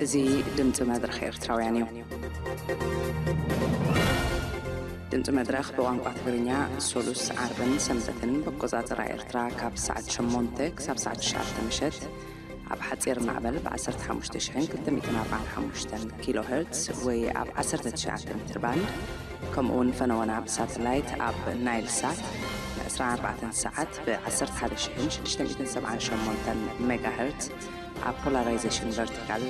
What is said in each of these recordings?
እዚ ድምፂ መድረኽ ኤርትራውያን እዩ። ድምፂ መድረኽ ብቋንቋ ትግርኛ ሶሉስ፣ ዓርብን ሰንበትን ብኣቆፃፅራ ኤርትራ ካብ ሰዓት ሸሞንተ ክሳብ ሰዓት ትሽዓተ ምሸት ኣብ ሓፂር ማዕበል ብ ዓሰርተ ሓሙሽተ ሽሕን ክልተ ሚእትን ኣርባዓን ሓሙሽተን ኪሎ ሄርትስ ወይ ኣብ ዓሰርተ ትሽዓተ ሜትር ባንድ፣ ከምኡ እውን ፈነወና ብሳተላይት ኣብ ናይል ሳት ን ዕስራን ኣርባዕተን ሰዓት ብ ዓሰርተ ሓደ ሽሕን ሽዱሽተ ሚእትን ሰብዓን ሸሞንተን ሜጋ ሄርትስ ኣብ ፖላራይዜሽን ቨርቲካል፣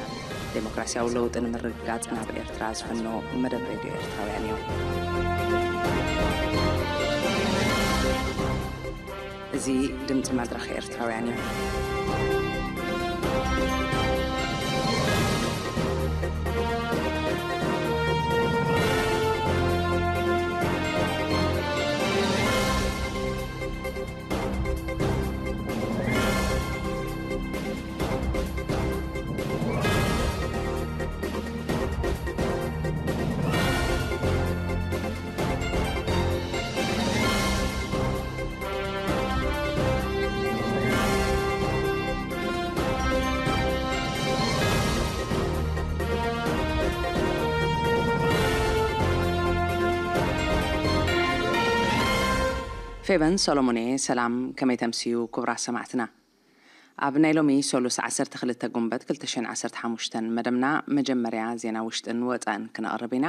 ዴሞክራሲያዊ ለውጢ ንምርግጋጽ ናብ ኤርትራ ዝፍኖ መደብ ሬድዮ ኤርትራውያን እዩ። እዚ ድምጺ መድረኽ ኤርትራውያን እዩ። ፌበን ሰሎሞን እየ። ሰላም፣ ከመይ ተምስዩ ክቡራት ሰማዕትና? ኣብ ናይ ሎሚ ሰሉስ ዓሰርተ ክልተ ጉንበት ክልተ ሽሕን ዓሰርተ ሓሙሽተን መደብና መጀመርያ ዜና ውሽጥን ወጻእን ክነቕርብ ኢና።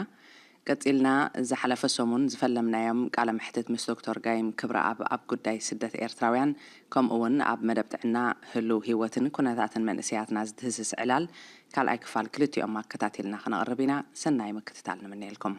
ቀጺልና ዝሓለፈ ሰሙን ዝፈለምናዮም ቃለ መሕትት ምስ ዶክተር ጋይም ክብረኣብ ኣብ ጉዳይ ስደት ኤርትራውያን ከምኡ እውን ኣብ መደብ ጥዕና ህሉው ህይወትን ኩነታትን መንእሰያትና ዝድህስስ ዕላል ካልኣይ ክፋል ክልቲኦም ኣከታቲልና ክነቕርብ ኢና። ሰናይ ምክትታል ንምነየልኩም።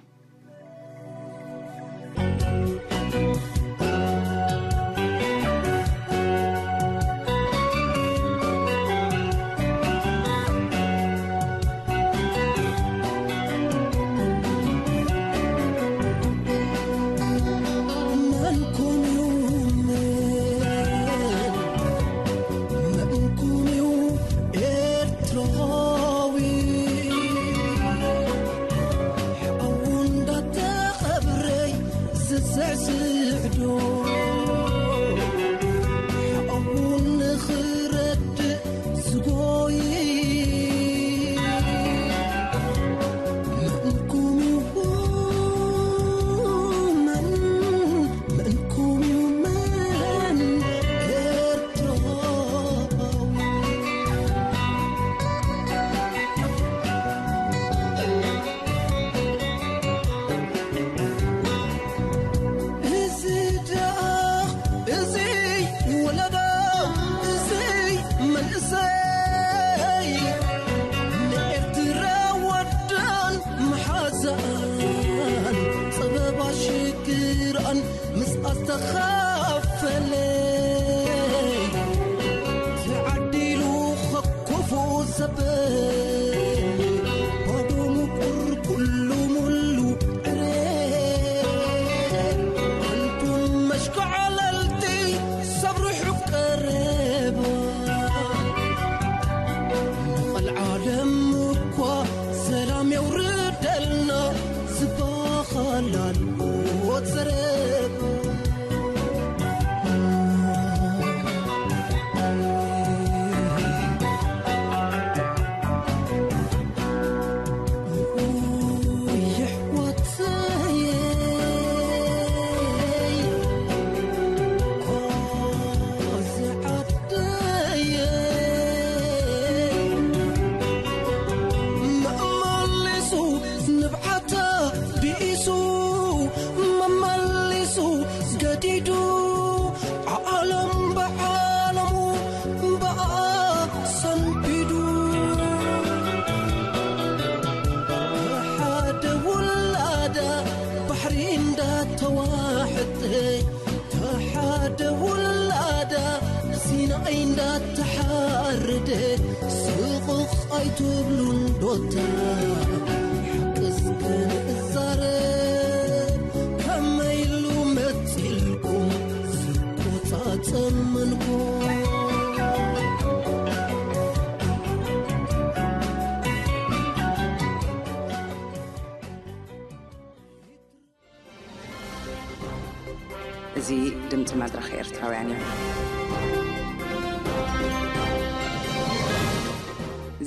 እዚ ድምፂ መድረኽ ኤርትራውያን እዩ።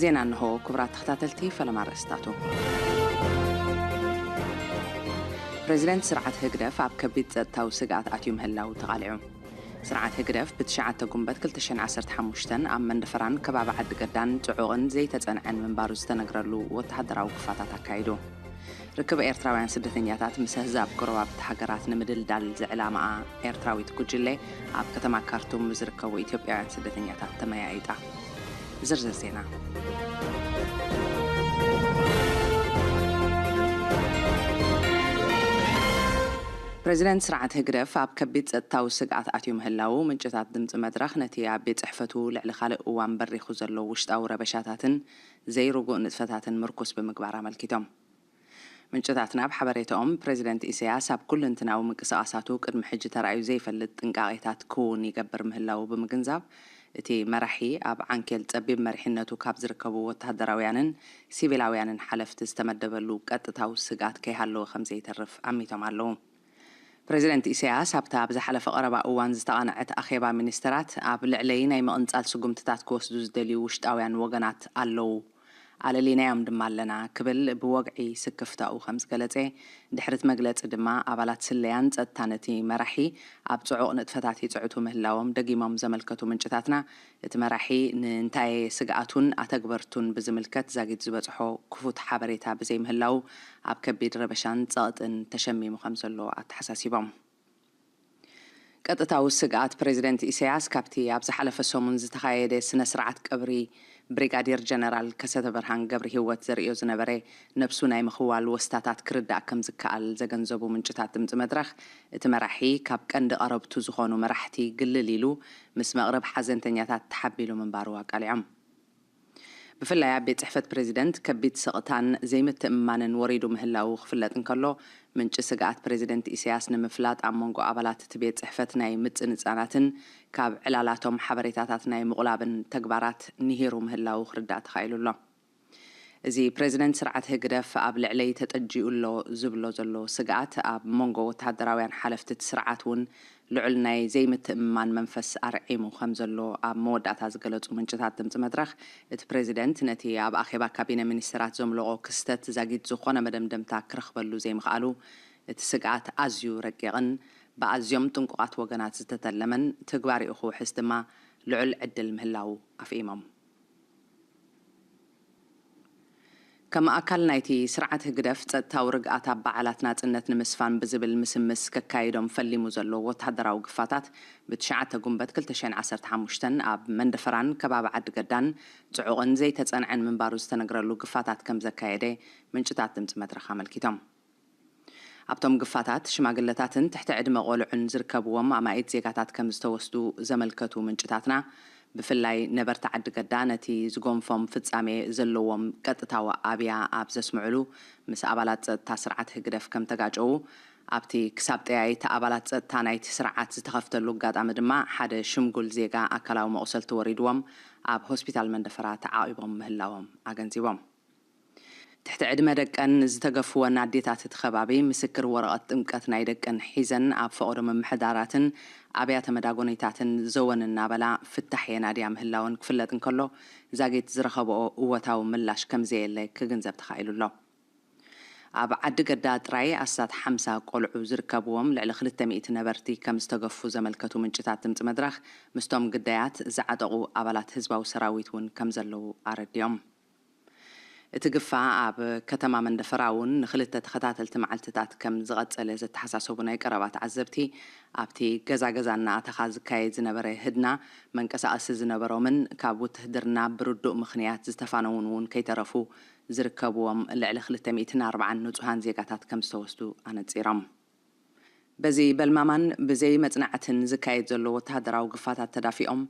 ዜና እንሆ። ክቡራት ተኸታተልቲ፣ ፈለማ ኣርእስታቱ። ፕሬዚደንት ስርዓት ህግደፍ ኣብ ከቢድ ጸጥታዊ ስግኣት ኣትዩ ምህላው ተቓሊዑ። ስርዓት ህግደፍ ብትሽዓተ ጉንበት ክልተ ሽሕን ዓሰርተ ሓሙሽተን ኣብ መንደፈራን ከባቢ ዓዲ ገዳን ጽዑቕን ዘይተጸንዐን ምንባሩ ዝተነግረሉ ወተሃደራዊ ግፋታት ኣካይዱ። ርክብ ኤርትራውያን ስደተኛታት ምስ ኣህዛብ ጎረባብቲ ሃገራት ንምድልዳል ዝዕላማኣ ኤርትራዊት ጉጅለ ኣብ ከተማ ካርቱም ዝርከቡ ኢትዮጵያውያን ስደተኛታት ተመያይጣ። ዝርዝር ዜና። ፕሬዚደንት ስርዓት ህግደፍ ኣብ ከቢድ ጸጥታዊ ስግኣት ኣትዩ ምህላዉ ምንጭታት ድምጺ መድረኽ ነቲ ኣብ ቤት ጽሕፈቱ ልዕሊ ካልእ እዋን በሪኹ ዘሎ ውሽጣዊ ረበሻታትን ዘይርጉእ ንጥፈታትን ምርኩስ ብምግባር ኣመልኪቶም። ምንጭታትና ኣብ ሓበሬታኦም፣ ፕሬዚደንት ኢሳያስ ኣብ ኩልንትናዊ ምንቅስቓሳቱ ቅድሚ ሕጂ ተራእዩ ዘይፈልጥ ጥንቃቄታት ክውን ይገብር ምህላዉ ብምግንዛብ፣ እቲ መራሒ ኣብ ዓንኬል ጸቢብ መሪሕነቱ ካብ ዝርከቡ ወተሃደራውያንን ሲቪላውያንን ሓለፍቲ ዝተመደበሉ ቀጥታዊ ስግኣት ከይሃለወ ከም ዘይተርፍ ኣሚቶም ኣለዉ። ፕሬዚደንት ኢሳያስ ኣብታ ኣብ ዝሓለፈ ቀረባ እዋን ዝተቓንዐት ኣኼባ ሚኒስተራት፣ ኣብ ልዕለይ ናይ ምቕንጻል ስጉምትታት ክወስዱ ዝደልዩ ውሽጣውያን ወገናት ኣለዉ፣ ኣለሊናዮም ድማ ኣለና ክብል ብወግዒ ስክፍታኡ ከም ዝገለጸ ድሕሪት መግለጺ ድማ፣ ኣባላት ስለያን ጸጥታን እቲ መራሒ ኣብ ጽዑቕ ንጥፈታት ይጽዕቱ ምህላዎም ደጊሞም ዘመልከቱ ምንጭታትና፣ እቲ መራሒ ንእንታየ ስግኣቱን ኣተግበርቱን ብዝምልከት ዛጊት ዝበጽሖ ክፉት ሓበሬታ ብዘይምህላው ኣብ ከቢድ ረበሻን ጸቕጥን ተሸሚሙ ከም ዘሎ ኣተሓሳሲቦም። ቀጥታዊ ስግኣት ፕሬዚደንት ኢሳያስ ካብቲ ኣብ ዝሓለፈ ሰሙን ዝተኻየደ ስነ ስርዓት ቀብሪ ብሪጋዴር ጀነራል ከሰተ ብርሃን ገብረ ህይወት ዘርእዮ ዝነበረ ነብሱ ናይ ምኽዋል ወስታታት ክርዳእ ከም ዝከኣል ዘገንዘቡ ምንጭታት ድምፂ መድረኽ፣ እቲ መራሒ ካብ ቀንዲ ቀረብቱ ዝኾኑ መራሕቲ ግልል ኢሉ ምስ መቕርብ ሓዘንተኛታት ተሓቢሉ ምንባሩ ኣቃሊዖም። ብፍላይ ኣብ ቤት ጽሕፈት ፕሬዚደንት ከቢድ ስቕታን ዘይምትእምማንን ወሪዱ ምህላዉ ክፍለጥ እንከሎ፣ ምንጪ ስግኣት ፕሬዚደንት ኢሳያስ ንምፍላጥ ኣብ መንጎ ኣባላት እቲ ቤት ጽሕፈት ናይ ምጽንጻናትን ካብ ዕላላቶም ሓበሬታታት ናይ ምቑላብን ተግባራት ንሂሩ ምህላዉ ክርዳእ ተኻኢሉ ኣሎ። እዚ ፕሬዚደንት ስርዓት ህግደፍ ኣብ ልዕለይ ተጠጂኡ ኣሎ ዝብሎ ዘሎ ስግኣት ኣብ መንጎ ወተሃደራውያን ሓለፍቲ እቲ ስርዓት እውን ልዑል ናይ ዘይምትእምማን መንፈስ ኣርዒሙ ከም ዘሎ ኣብ መወዳእታ ዝገለጹ ምንጭታት ድምጺ መድረኽ፣ እቲ ፕሬዚደንት ነቲ ኣብ ኣኼባ ካቢነ ሚኒስተራት ዘምለቖ ክስተት ዛጊት ዝኾነ መደምደምታ ክረኽበሉ ዘይምኽኣሉ፣ እቲ ስግኣት ኣዝዩ ረቂቕን ብኣዝዮም ጥንቁቓት ወገናት ዝተተለመን፣ ትግባሬኡ ክውሕስ ድማ ልዑል ዕድል ምህላዉ ኣፍኢሞም። ከም ኣካል ናይቲ ስርዓት ህግደፍ ጸጥታዊ ርግኣት ኣብ በዓላት ናጽነት ንምስፋን ብዝብል ምስምስ ከካይዶም ፈሊሙ ዘሎ ወተሃደራዊ ግፋታት ብትሽዓተ ጉንበት ክልተ ሽሕን ዓሰርተ ሓሙሽተን ኣብ መንደፈራን ከባቢ ዓዲ ገዳን ጽዑቕን ዘይተጸንዐን ምንባሩ ዝተነግረሉ ግፋታት ከም ዘካየደ ምንጭታት ድምጺ መድረኽ ኣመልኪቶም። ኣብቶም ግፋታት ሽማግለታትን ትሕቲ ዕድመ ቆልዑን ዝርከብዎም ኣማኢት ዜጋታት ከም ዝተወስዱ ዘመልከቱ ምንጭታትና፣ ብፍላይ ነበርቲ ዓዲ ገዳ ነቲ ዝጎንፎም ፍጻሜ ዘለዎም ቀጥታዊ ኣብያ ኣብ ዘስምዕሉ ምስ ኣባላት ጸጥታ ስርዓት ህግደፍ ከም ተጋጨዉ፣ ኣብቲ ክሳብ ጠያይቲ ኣባላት ጸጥታ ናይቲ ስርዓት ዝተኸፍተሉ ኣጋጣሚ ድማ ሓደ ሽምጉል ዜጋ ኣካላዊ መቑሰልቲ ወሪድዎም ኣብ ሆስፒታል መንደፈራ ተዓቒቦም ምህላዎም ኣገንዚቦም። ትሕቲ ዕድመ ደቀን ዝተገፍወን ኣዴታት እቲ ከባቢ፣ ምስክር ወረቐት ጥምቀት ናይ ደቀን ሒዘን ኣብ ፈቐዶ ምምሕዳራትን ኣብያተ መዳጎኒታትን ዘወን እናበላ ፍታሕ የናድያ ምህላወን ክፍለጥ እንከሎ፣ ዛጊት ዝረኸብኦ እወታዊ ምላሽ ከም ዘየለ ክግንዘብ ተኻኢሉ ኣሎ። ኣብ ዓዲ ገዳ ጥራይ ኣስታት ሓምሳ ቆልዑ ዝርከብዎም ልዕሊ ክልተ ሚእቲ ነበርቲ ከም ዝተገፉ ዘመልከቱ ምንጭታት ድምፂ መድረኽ፣ ምስቶም ግዳያት ዝዓጠቑ ኣባላት ህዝባዊ ሰራዊት እውን ከም ዘለዉ ኣረዲኦም። እቲ ግፋ ኣብ ከተማ መንደፈራ እውን ንኽልተ ተኸታተልቲ መዓልትታት ከም ዝቐጸለ ዘተሓሳሰቡ ናይ ቀረባ ተዓዘብቲ፣ ኣብቲ ገዛ ገዛ እናኣተኻ ዝካየድ ዝነበረ ህድና፣ መንቀሳቐሲ ዝነበሮምን ካብ ውትህድርና ብርዱእ ምኽንያት ዝተፋነዉን እውን ከይተረፉ ዝርከብዎም ልዕሊ ክልተ ሚእትን ኣርባዓን ንጹሃን ዜጋታት ከም ዝተወስዱ ኣነጺሮም። በዚ በልማማን ብዘይ መጽናዕትን ዝካየድ ዘሎ ወተሃደራዊ ግፋታት ተዳፊኦም፣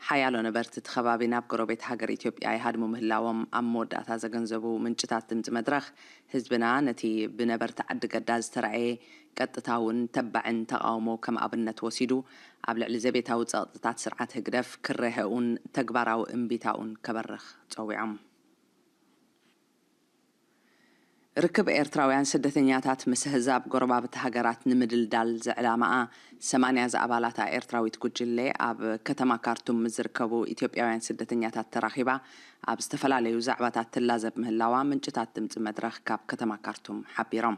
ሓያሎ ነበርቲ እቲ ከባቢ ናብ ጎረቤት ሃገር ኢትዮጵያ ይሃድሙ ምህላዎም ኣብ መወዳእታ ዘገንዘቡ ምንጭታት ድምጺ መድረኽ፣ ህዝብና ነቲ ብነበርቲ ዓዲ ገዳ ዝተራእየ ቀጥታውን ተባዕን ተቓውሞ ከም ኣብነት ወሲዱ፣ ኣብ ልዕሊ ዘቤታዊ ጸቕጥታት ስርዓት ህግደፍ ክረሀኡን ተግባራዊ እምቢታኡን ከበርኽ ጸዊዖም። ርክብ ኤርትራውያን ስደተኛታት ምስ ኣህዛብ ጎረባብቲ ሃገራት ንምድልዳል ዝዕላማኣ ሰማንያ ዝኣባላታ ኤርትራዊት ጉጅለ ኣብ ከተማ ካርቱም ምስ ዝርከቡ ኢትዮጵያውያን ስደተኛታት ተራኺባ ኣብ ዝተፈላለዩ ዛዕባታት ትላዘብ ምህላዋ ምንጭታት ድምፂ መድረኽ ካብ ከተማ ካርቱም ሓቢሮም።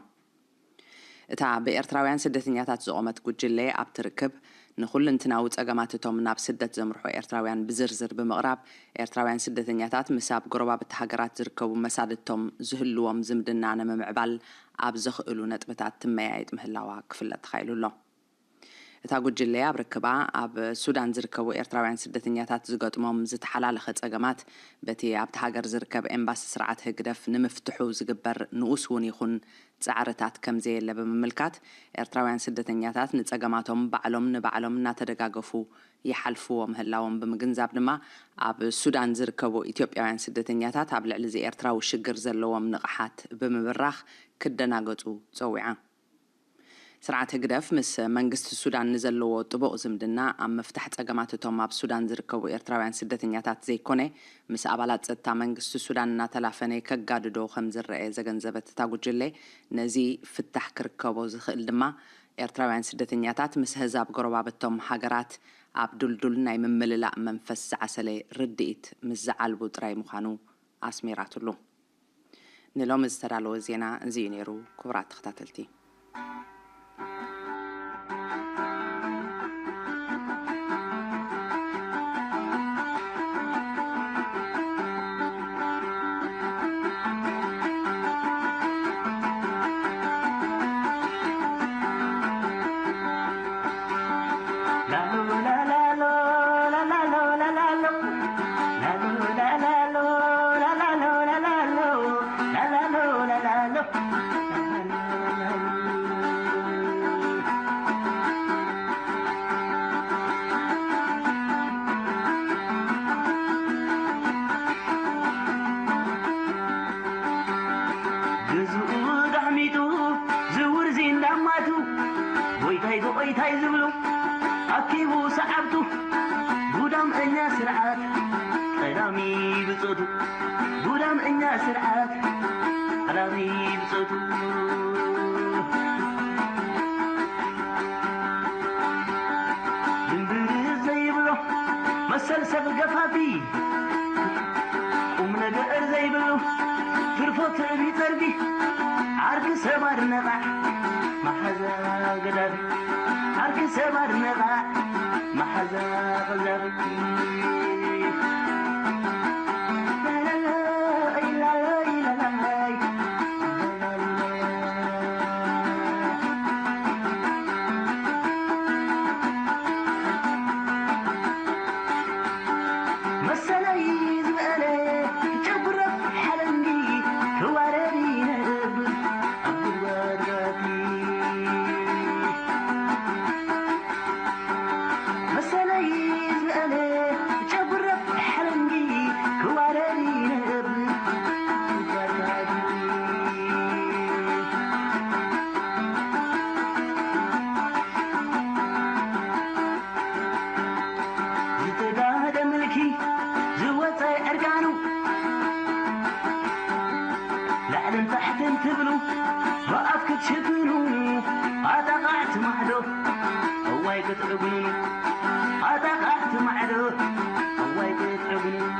እታ ብኤርትራውያን ስደተኛታት ዝቖመት ጉጅለ ኣብቲ ርክብ ንኹልንትናዊ ጸገማት እቶም ናብ ስደት ዘምርሑ ኤርትራውያን ብዝርዝር ብምቕራብ፣ ኤርትራውያን ስደተኛታት ምስ ኣብ ጎረባብቲ ሃገራት ዝርከቡ መሳድድቶም ዝህልዎም ዝምድና ንምምዕባል ኣብ ዘኽእሉ ነጥብታት ትመያየጥ ምህላዋ ክፍለጥ ተኻኢሉ ኣሎ። እታ ጉጅለ ኣብ ርክባ ኣብ ሱዳን ዝርከቡ ኤርትራውያን ስደተኛታት ዝገጥሞም ዝተሓላለኸ ጸገማት በቲ ኣብቲ ሃገር ዝርከብ ኤምባሲ ስርዓት ህግደፍ ንምፍትሑ ዝግበር ንኡስ እውን ይኹን ጻዕርታት ከም ዘየለ ብምምልካት፣ ኤርትራውያን ስደተኛታት ንጸገማቶም ባዕሎም ንባዕሎም እናተደጋገፉ ይሓልፍዎ ምህላዎም ብምግንዛብ ድማ፣ ኣብ ሱዳን ዝርከቡ ኢትዮጵያውያን ስደተኛታት ኣብ ልዕሊ እዚ ኤርትራዊ ሽግር ዘለዎም ንቕሓት ብምብራኽ ክደናገጹ ጸዊዓ። ስርዓት ህግደፍ ምስ መንግስቲ ሱዳን ንዘለዎ ጥቡቕ ዝምድና ኣብ ምፍታሕ ጸገማት እቶም ኣብ ሱዳን ዝርከቡ ኤርትራውያን ስደተኛታት ዘይኮነ፣ ምስ ኣባላት ጸጥታ መንግስቲ ሱዳን እናተላፈነ ከጋድዶ ከም ዝረአ ዘገንዘበት እታ ጉጅለ፣ ነዚ ፍታሕ ክርከቦ ዝኽእል ድማ ኤርትራውያን ስደተኛታት ምስ ኣህዛብ ጎረባብቶም ሃገራት ኣብ ድልዱል ናይ ምምልላእ መንፈስ ዝዓሰለ ርድኢት ምስ ዝዓልቡ ጥራይ ምዃኑ ኣስሚራትሉ። ንሎሚ ዝተዳለወ ዜና እዚ እዩ ነይሩ። ክቡራት ተኸታተልቲ፣ ገዝኡ ዳሕሚጡ ዝውርዚ እንዳማቱ፣ ጎይታይ ጎይታይ ዝብሉ ኣኪቡ ሰዓብቱ። ጉዳምኛ ስርዓት ቀዳሚ ብጾቱ፣ ጉዳምኛ ስርዓት ቀዳሚ ብጾቱ። ድንብር ዘይብሎ መሰል ሰብ ገፋፊ፣ ቁም ነገር ዘይብሉ ትርፎ ትዕቢ ጸርቢ። ዓርኪ ሰብ ኣድነቓዕ መሓዛ ገዳፊ፣ ዓርኪ ሰብ ኣድነቓዕ መሓዛ ቀዛፊ። መሰለይ ዝበለ ጨጉረ ሓለንጊ ክዋረድ ይነብር ኣብ ጉድጓድ ባቲ። መሰለይ ዝበለ ጨጉረ ሓለንጊ ክዋረድ ይነብር ኣብ ጉድጓድ ባቲ። ዝተጋህደ ምልኪ ዝወፀ ዕርቃኑ፣ ላዕልን ታሕትን ትብሉ ብኣፍ ክትሽፍኑ፣ ኣጣቓዕቲ ማዕዶ እዋይ ክትዕግኑኑ፣ ኣጣቓዕቲ ማዕዶ እዋይ ክትዕግኑኑ።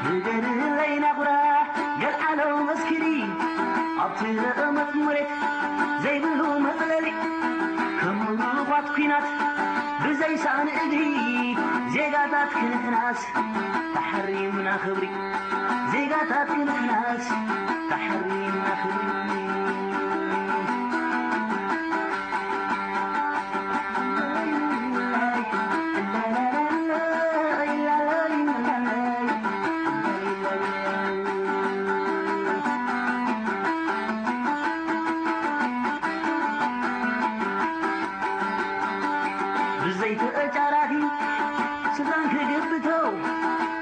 ንገድለይ ናቑራ ገልዓሎ መስኪሪ ኣብቲ ረቐመት መሬት ዘይብሉ መጽለሊ ከም ምሩዃት ኲናት ብዘይ ሳእኒ እግሪ ዜጋታት ክንሕናስ ተሓሪምና ክብሪ ዜጋታት ክንሕናስ ተሓሪምና ክብሪ። ብዘይ ተጫራፊ ስልጣን ክግብቶ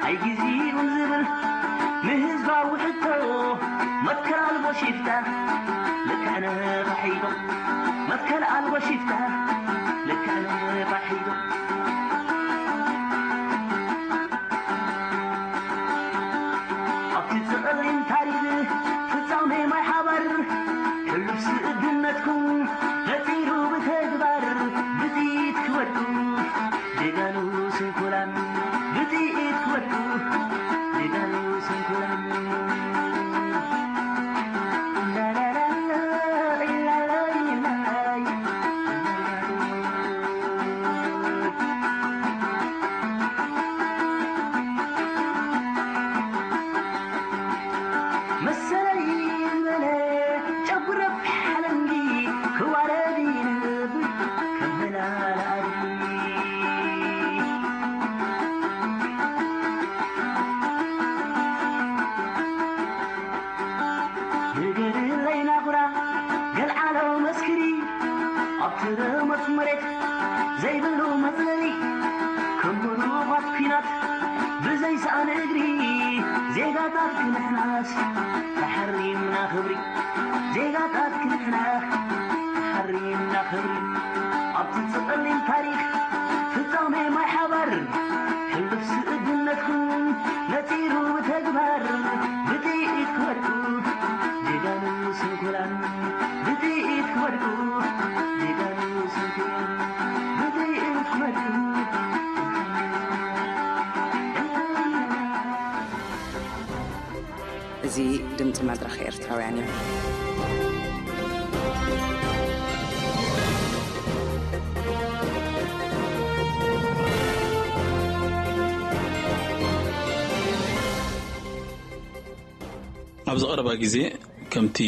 ኣይግዜኡን ዝብል ንህዝባዊ ሕቶ መትከል ኣልቦ ሽፍታ ልክዕ ነፋሒቶ። መትከል ኣልቦ ሽፍታ ልክዕ ነፋሒቶ። ዜጋታት ክንሕናስ ተሓሪምና ክብሪ፣ ዜጋታት ክንሕና ተሓሪምና ክብሪ፣ ኣብቲ ጸሊም ታሪኽ ፍጻሜ ማይ ሓባር፣ ሕሉፍ ስእድነትኩም ነጺሩ ብተግባር፣ ብጥይት ክወድቁ ጀጋኑ ስንኩላን፣ ብጥይት ክወድቁ ጀጋኑ ስንኩላን፣ ብጥይት ክወድቁ። እዚ ድምፂ መድረኽ ኤርትራውያን እዩ። ኣብዚ ቀረባ ግዜ ከምቲ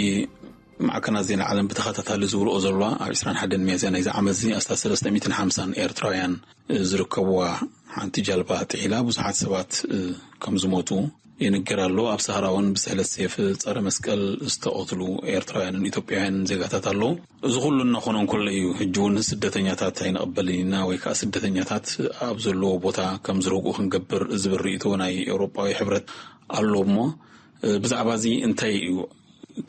ማዕከናት ዜና ዓለም ብተኸታታሊ ዝብልኦ ዘለዋ፣ ኣብ ዕስራን ሓደን ሚያዝያ ናይዚ ዓመት እዚ ኣስታት ሰለስተ ሚእትን ሓምሳን ኤርትራውያን ዝርከብዋ ሓንቲ ጃልባ ጥሒላ ብዙሓት ሰባት ከም ዝሞቱ ይንገር ኣሎ። ኣብ ሰሃራ እውን ብስሕለት ሴፍ ጸረ መስቀል ዝተቐትሉ ኤርትራውያንን ኢትዮጵያውያንን ዜጋታት ኣለዉ። እዚ ኩሉ እናኾነ እንከሎ እዩ ሕጂ እውን ስደተኛታት ኣይንቕበልን ኢና ወይ ከዓ ስደተኛታት ኣብ ዘለዎ ቦታ ከም ዝረግኡ ክንገብር ዝብል ርእይቶ ናይ ኤውሮጳዊ ሕብረት ኣሎ። እሞ ብዛዕባ እዚ እንታይ እዩ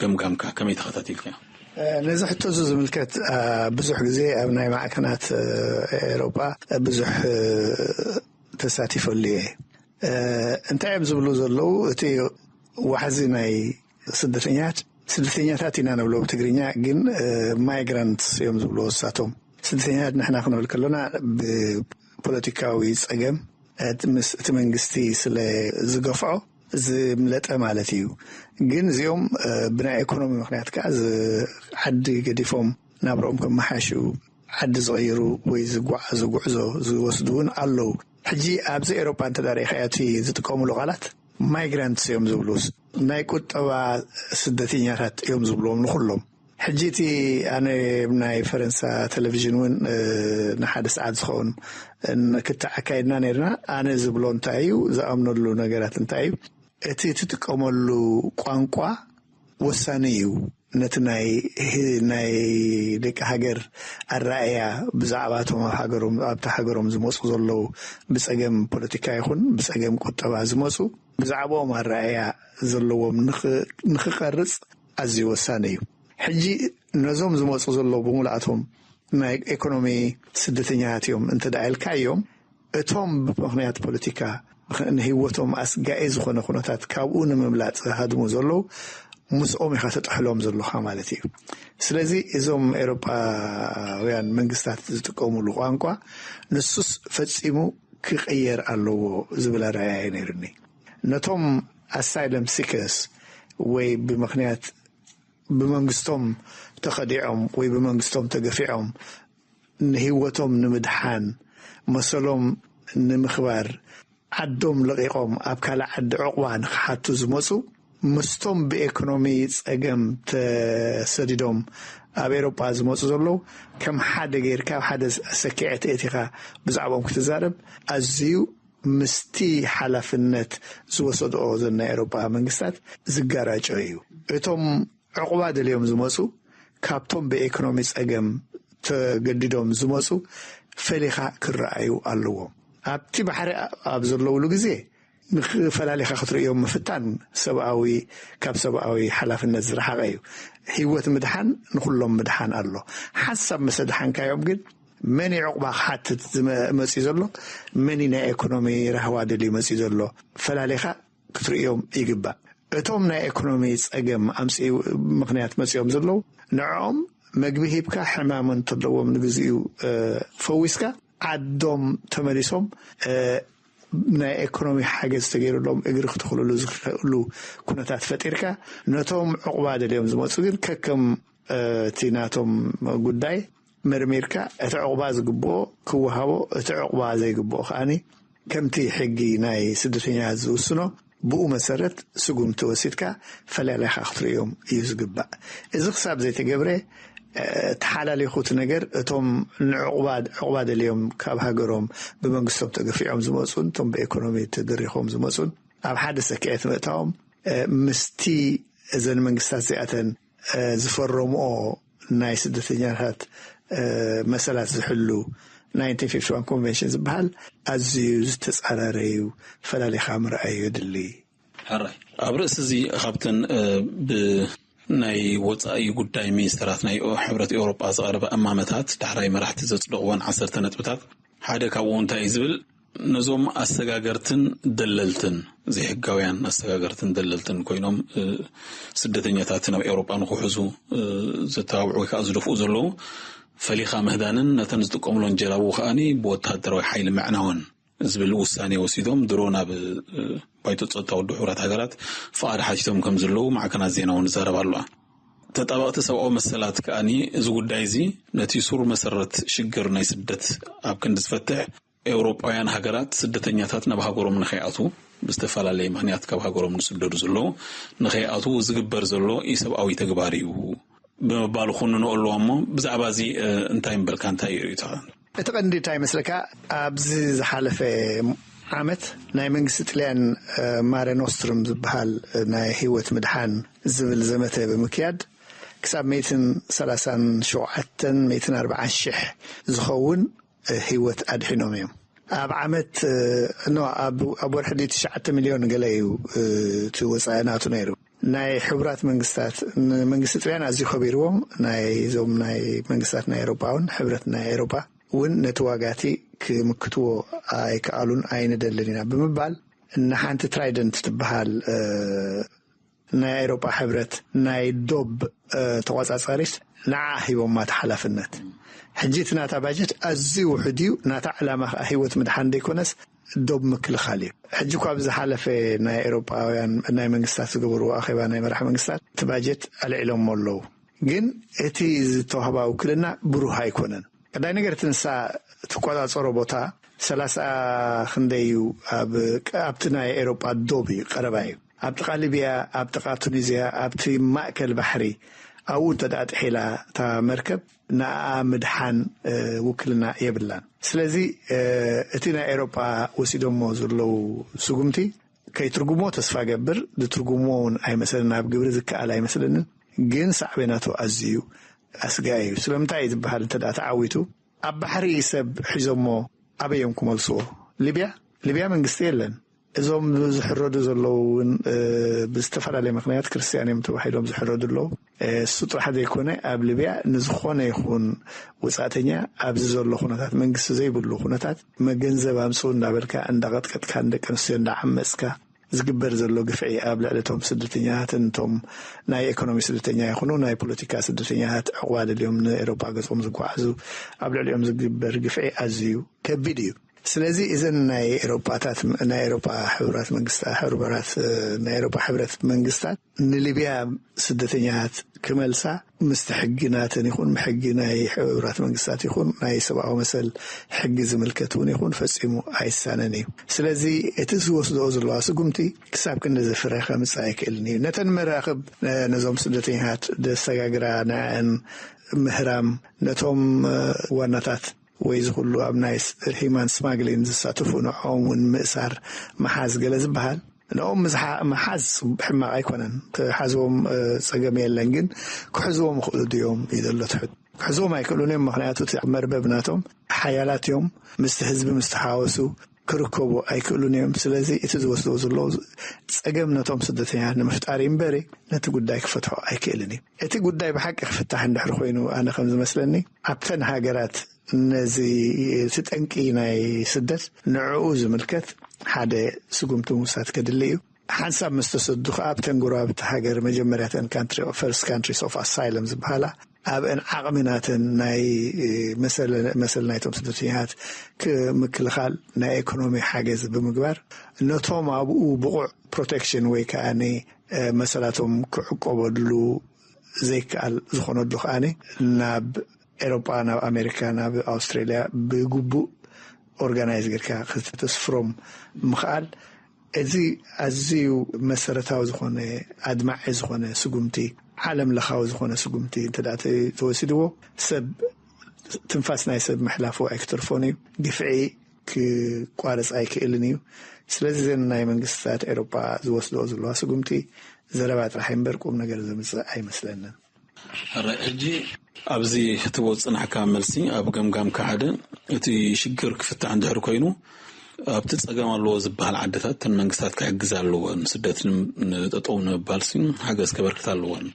ገምጋምካ? ከመይ ተኸታቲልካዮ? ነዚ ሕቶ እዚ ዝምልከት ብዙሕ ግዜ ኣብ ናይ ማዕከናት ኤውሮጳ ብዙሕ ተሳቲፈሉ እየ። እንታይ እዮም ዝብሉ ዘለዉ? እቲ ዋሕዚ ናይ ስደተኛት ስደተኛታት ኢና ንብሎ ብትግርኛ፣ ግን ማይግራንትስ እዮም ዝብልዎ እሳቶም። ስደተኛታት ንሕና ክንብል ከለና ብፖለቲካዊ ጸገም እቲ መንግስቲ ስለ ዝገፍዖ ዝምለጠ ማለት እዩ። ግን እዚኦም ብናይ ኢኮኖሚ ምክንያት ከዓ ዓዲ ገዲፎም ናብርኦም ከመሓሹ ዓዲ ዝቕይሩ ወይ ዝጓዓዙ ጉዕዞ ዝወስዱ እውን ኣለዉ። ሕጂ ኣብዚ ኤውሮጳ እንተ ሪኢኻዮ እቲ ዝጥቀምሉ ቃላት ማይግራንትስ እዮም ዝብሉ፣ ናይ ቁጠባ ስደተኛታት እዮም ዝብልዎም ንኩሎም። ሕጂ እቲ ኣነ ናይ ፈረንሳ ቴሌቪዥን እውን ንሓደ ሰዓት ዝኸውን ክትዕ ኣካይድና ነርና። ኣነ ዝብሎ እንታይ እዩ፣ ዝኣምነሉ ነገራት እንታይ እዩ፣ እቲ ትጥቀመሉ ቋንቋ ወሳኒ እዩ። ነቲ ናይ ናይ ደቂ ሃገር ኣረኣእያ ብዛዕባ እቶም ኣብ ሃገሮም ኣብቲ ሃገሮም ዝመፁ ዘለዉ ብፀገም ፖለቲካ ይኹን ብፀገም ቁጠባ ዝመፁ ብዛዕባኦም ኣረኣእያ ዘለዎም ንኽቐርፅ ኣዝዩ ወሳኒ እዩ። ሕጂ ነዞም ዝመፁ ዘለዉ ብምልኣቶም ናይ ኢኮኖሚ ስደተኛታት እዮም እንተ ኢልካዮም እቶም ብምኽንያት ፖለቲካ ንህይወቶም ኣስጋኢ ዝኾነ ኩነታት ካብኡ ንምምላጥ ዝሃድሙ ዘለዉ ምስኦም ኢኻ ተጥሕሎም ዘለኻ ማለት እዩ። ስለዚ እዞም ኤውሮጳውያን መንግስታት ዝጥቀምሉ ቋንቋ ንሱስ ፈጺሙ ክቕየር ኣለዎ ዝብል ኣረኣእያ እዩ ነይሩኒ። ነቶም ኣሳይለም ሲከርስ ወይ ብምኽንያት ብመንግስቶም ተኸዲዖም ወይ ብመንግስቶም ተገፊዖም ንህይወቶም ንምድሓን መሰሎም ንምኽባር ዓዶም ለቒቖም ኣብ ካልእ ዓዲ ዕቑባ ንኽሓቱ ዝመፁ ምስቶም ብኤኮኖሚ ፀገም ተሰዲዶም ኣብ ኤሮጳ ዝመፁ ዘለዉ ከም ሓደ ገይርካ ኣብ ሓደ ሰኪዐ ተእቲኻ ብዛዕባኦም ክትዛረብ ኣዝዩ ምስቲ ሓላፍነት ዝወሰድኦ ዘን ናይ ኤሮጳ መንግስታት ዝጋራጮ እዩ። እቶም ዕቑባ ደልዮም ዝመፁ ካብቶም ብኤኮኖሚ ፀገም ተገዲዶም ዝመፁ ፈሊኻ ክረኣዩ ኣለዎም። ኣብቲ ባሕሪ ኣብ ዘለውሉ ግዜ ንፈላሊኻ ክትርእዮም ምፍታን ሰብኣዊ ካብ ሰብኣዊ ሓላፍነት ዝረሓቐ እዩ። ህይወት ምድሓን ንኹሎም ምድሓን ኣሎ። ሓንሳብ ምስ ኣድሓንካዮም ግን መን እዩ ዕቑባ ክሓትት ዝመ- መፅዩ ዘሎ? መን እዩ ናይ ኤኮኖሚ ራህዋ ደልዩ መፅዩ ዘሎ? ፈላሊኻ ክትርእዮም ይግባእ። እቶም ናይ ኤኮኖሚ ፀገም ኣምፅኡ ምኽንያት መፅኦም ዘለዉ ንዕኦም መግቢ ሂብካ ሕማም እንተለዎም ንግዚኡ ፈዊስካ ዓዶም ተመሊሶም ናይ ኤኮኖሚ ሓገዝ ተገይሩሎም እግሪ ክትኽልሉ ዝኽእሉ ኩነታት ፈጢርካ ነቶም ዕቑባ ደልዮም ዝመፁ ግን ከከም እቲ ናቶም ጉዳይ መርሚርካ እቲ ዕቑባ ዝግብኦ ክወሃቦ እቲ ዕቑባ ዘይግብኦ ከዓኒ ከምቲ ሕጊ ናይ ስደተኛታት ዝውስኖ ብኡ መሰረት ስጉምቲ ወሲድካ ፈላሊኻ ክትርእዮም እዩ ዝግባእ። እዚ ክሳብ ዘይተገብረ ተሓላሊኹ እቲ ነገር እቶም ንዕቑባ ዕቑባ ደልዮም ካብ ሃገሮም ብመንግስቶም ተገፊዖም ዝመፁን እቶም ብኤኮኖሚ ተደሪኾም ዝመፁን ኣብ ሓደ ሰክዐት ምእታዎም ምስቲ እዘን መንግስታት እዚኣተን ዝፈረምኦ ናይ ስደተኛታት መሰላት ዝሕሉ ናይንቲን ፊፍቲ ዋን ኮንቨንሽን ዝበሃል ኣዝዩ ዝተፃረረ እዩ። ፈላሊኻ ምርኣይ የድሊ። ሕራይ ኣብ ርእሲ እዚ ካብተን ብናይ ወፃኢ ጉዳይ ሚኒስተራት ናይ ሕብረት ኤውሮጳ ዝቐረበ እማመታት ዳሕራይ መራሕቲ ዘፅደቕዎን ዓሰርተ ነጥብታት ሓደ ካብኡ እንታይ እዩ ዝብል፣ ነዞም ኣሰጋገርትን ደለልትን፣ ዘይሕጋውያን ኣሰጋገርትን ደለልትን ኮይኖም ስደተኛታት ናብ ኤውሮጳ ንክሕዙ ዘተባብዑ ወይ ከዓ ዝደፍኡ ዘለዉ ፈሊኻ ምህዳንን ነተን ዝጥቀምሎን ጀላቡ ከዓኒ ብወታደራዊ ሓይሊ ምዕናወን ዝብል ውሳኔ ወሲዶም ድሮ ናብ ባይቶ ጸጥታ ውድብ ሕቡራት ሃገራት ፍቓድ ሓቲቶም ከም ዘለዉ ማዕከናት ዜና እውን ይዛረባ ኣለዋ። ተጣበቕቲ ሰብኣዊ መሰላት ከኣኒ እዚ ጉዳይ እዚ ነቲ ሱር መሰረት ሽግር ናይ ስደት ኣብ ክንዲ ዝፈትሕ፣ ኤውሮጳውያን ሃገራት ስደተኛታት ናብ ሃገሮም ንኸይኣትዉ፣ ብዝተፈላለየ ምኽንያት ካብ ሃገሮም ዝስደዱ ዘለዉ ንኸይኣትዉ ዝግበር ዘሎ ኢሰብኣዊ ተግባር እዩ ብምባል ክኹንንኦ ኣለዋ። እሞ ብዛዕባ እዚ እንታይ ምበልካ፣ እንታይ እዩ ርእይቶኻ? እቲ ቀንዲ እንታይ ይመስለካ? ኣብዚ ዝሓለፈ ዓመት ናይ መንግስቲ ጥልያን ማረ ኖስትሩም ዝበሃል ናይ ህይወት ምድሓን ዝብል ዘመተ ብምክያድ ክሳብ ሚእትን ሰላሳን ሸውዓተን ሚእትን ኣርባዓን ሽሕ ዝኸውን ህይወት ኣድሒኖም እዮም። ኣብ ዓመት ኖ ኣብ ወርሒ ትሽዓተ ሚልዮን ገለ እዩ እቲ ወፃኢ ናቱ ነይሩ። ናይ ሕቡራት መንግስታት ንመንግስቲ ጥልያን ኣዝዩ ከቢርዎም፣ ናይ ዞም ናይ መንግስታት ናይ ኤሮጳ እውን ሕብረት ናይ ኤሮጳ እውን ነቲ ዋጋቲ ክምክትዎ ኣይከኣሉን ኣይንደልን ኢና ብምባል ንሓንቲ ትራይደንት ትበሃል ናይ ኤሮጳ ሕብረት ናይ ዶብ ተቆጻጻሪት ንዓ ሂቦማ እቲ ሓላፍነት። ሕጂ እቲ ናታ ባጀት ኣዝዩ ውሑድ እዩ። ናታ ዕላማ ከዓ ህይወት ምድሓን ዘይኮነስ ዶብ ምክልኻል እዩ። ሕጂ እኳ ብዝሓለፈ ናይ ኤሮጳውያን ናይ መንግስታት ዝገበርዎ ኣኼባ ናይ መራሕ መንግስታት እቲ ባጀት ኣልዒሎሞ ኣለዉ። ግን እቲ ዝተዋህባ ውክልና ብሩህ ኣይኮነን። ቀዳይ ነገር እቲ ንሳ ትቆጻጸሮ ቦታ ሰላሳ ክንደይ እዩ፣ ኣብቲ ናይ ኤሮጳ ዶብ እዩ፣ ቀረባ እዩ። ኣብ ጥቓ ሊብያ፣ ኣብ ጥቓ ቱኒዝያ፣ ኣብቲ ማእከል ባሕሪ ኣብኡ እንተ ደኣ ጥሒላ እታ መርከብ ንኣኣ ምድሓን ውክልና የብላን። ስለዚ እቲ ናይ ኤሮጳ ወሲዶሞ ዘለዉ ስጉምቲ ከይትርጉሞ ተስፋ ገብር፣ ዝትርጉሞ እውን ኣይመስልን፣ ኣብ ግብሪ ዝከኣል ኣይመስልንን። ግን ሳዕቤናቱ ኣዝዩ ኣስጋኢ እዩ። ስለምንታይ እዩ ዝበሃል እንተ ደኣ ተዓዊቱ ኣብ ባሕሪ ሰብ ሒዞሞ ኣበይ እዮም ክመልስዎ? ሊብያ? ሊብያ መንግስቲ የለን። እዞም ዝሕረዱ ዘለዉ እውን ብዝተፈላለየ ምክንያት ክርስትያን እዮም ተባሂሎም ዝሕረዱ ኣለዉ። እሱ ጥራሕ ዘይኮነ ኣብ ሊብያ ንዝኾነ ይኹን ወፃእተኛ ኣብዚ ዘሎ ኩነታት መንግስቲ ዘይብሉ ኩነታት መገንዘብ ኣምፅኡ እንዳበልካ እንዳቐጥቀጥካ ንደቂ ኣንስትዮ እንዳዓመፅካ ዝግበር ዘሎ ግፍዒ ኣብ ልዕሊ እቶም ስደተኛታትን እቶም ናይ ኢኮኖሚ ስደተኛ ይኹኑ ናይ ፖለቲካ ስደተኛታት ዕቑባ ደልዮም ንኤሮፓ ገጾም ዝጓዓዙ ኣብ ልዕሊኦም ዝግበር ግፍዒ ኣዝዩ ከቢድ እዩ። ስለዚ እዘን ናይ ኤሮፓታት ናይ ኤሮፓ ሕቡራት መንግስታ ሕቡራት ናይ ኤሮፓ ሕብረት መንግስታት ንሊብያ ስደተኛታት ክመልሳ ምስቲ ሕጊ ናተን ይኹን ሕጊ ናይ ሕቡራት መንግስታት ይኹን ናይ ሰብኣዊ መሰል ሕጊ ዝምልከት እውን ይኹን ፈጺሙ ኣይሳነን እዩ። ስለዚ እቲ ዝወስድኦ ዘለዋ ስጉምቲ ክሳብ ክንዲ ዝፍረ ከምጽእ ኣይክእልን እዩ። ነተን መራኽብ ነዞም ስደተኛታት ደሰጋግራ ንዕን ምህራም ነቶም ዋናታት ወይ ዝኹሉ ኣብ ናይ ሂማን ስማግሊን ዝሳተፉ ንዕኦም እውን ምእሳር ምሓዝ ገለ ዝበሃል ንኦም ምሓዝ ሕማቕ ኣይኮነን። ክሓዝዎም ጸገም የለን፣ ግን ክሕዝዎም ይኽእሉ ድዮም እዩ ዘሎ ትሕት ክሕዝዎም ኣይክእሉን እዮም። ምክንያቱ እቲ መርበብ ናቶም ሓያላት እዮም፣ ምስቲ ህዝቢ ምስ ተሓወሱ ክርከቡ ኣይክእሉን እዮም። ስለዚ እቲ ዝወስዶ ዘለዉ ጸገም ነቶም ስደተኛታት ንምፍጣር እዩ እምበሪ ነቲ ጉዳይ ክፈትሖ ኣይክእልን እዩ። እቲ ጉዳይ ብሓቂ ክፍታሕ እንድሕር ኮይኑ ኣነ ከም ዝመስለኒ ኣብተን ሃገራት ነዚ እቲ ጠንቂ ናይ ስደት ንዕኡ ዝምልከት ሓደ ስጉምቲ ምውሳድ ከድሊ እዩ። ሓንሳብ ምስ ተሰዱ ከዓ ኣብተን ጎረባብቲ ሃገር መጀመርያተን ካንትሪ ፈርስት ካንትሪስ ኦፍ ኣሳይለም ዝበሃላ ኣብአን ዓቕሚ ናተን ናይ መሰል ናይቶም ስደተኛታት ክምክልኻል ናይ ኢኮኖሚ ሓገዝ ብምግባር ነቶም ኣብኡ ብቑዕ ፕሮቴክሽን ወይ ከዓ መሰላቶም ክዕቆበሉ ዘይከኣል ዝኾነሉ ከዓ ናብ ኤሮጳ ናብ ኣሜሪካ ናብ ኣውስትራሊያ ብግቡእ ኦርጋናይዝ ጌርካ ክተስፍሮም ምኽኣል እዚ ኣዝዩ መሰረታዊ ዝኾነ ኣድማዒ ዝኾነ ስጉምቲ ዓለም ለኻዊ ዝኾነ ስጉምቲ እንተ ተወሲድዎ ሰብ ትንፋስ ናይ ሰብ ምሕላፉ ኣይክተርፎን እዩ። ግፍዒ ክቋረፅ ኣይክእልን እዩ። ስለዚ ዘን ናይ መንግስታት ኤሮጳ ዝወስድኦ ዘለዋ ስጉምቲ ዘረባ ጥራሕ እምበር ቁም ነገር ዘምፅእ ኣይመስለንን። ሕጂ ኣብዚ ክትቦ ዝፅናሕካ መልሲ ኣብ ገምጋምካ ሓደ እቲ ሽግር ክፍታሕ እንድሕር ኮይኑ ኣብቲ ጸገም ኣለዎ ዝበሃል ዓድታት እተን መንግስታት ክሕግዝ ኣለዎ፣ ንስደት ንጠጠው ንምባል ሓገዝ ከበርክት ኣለዎን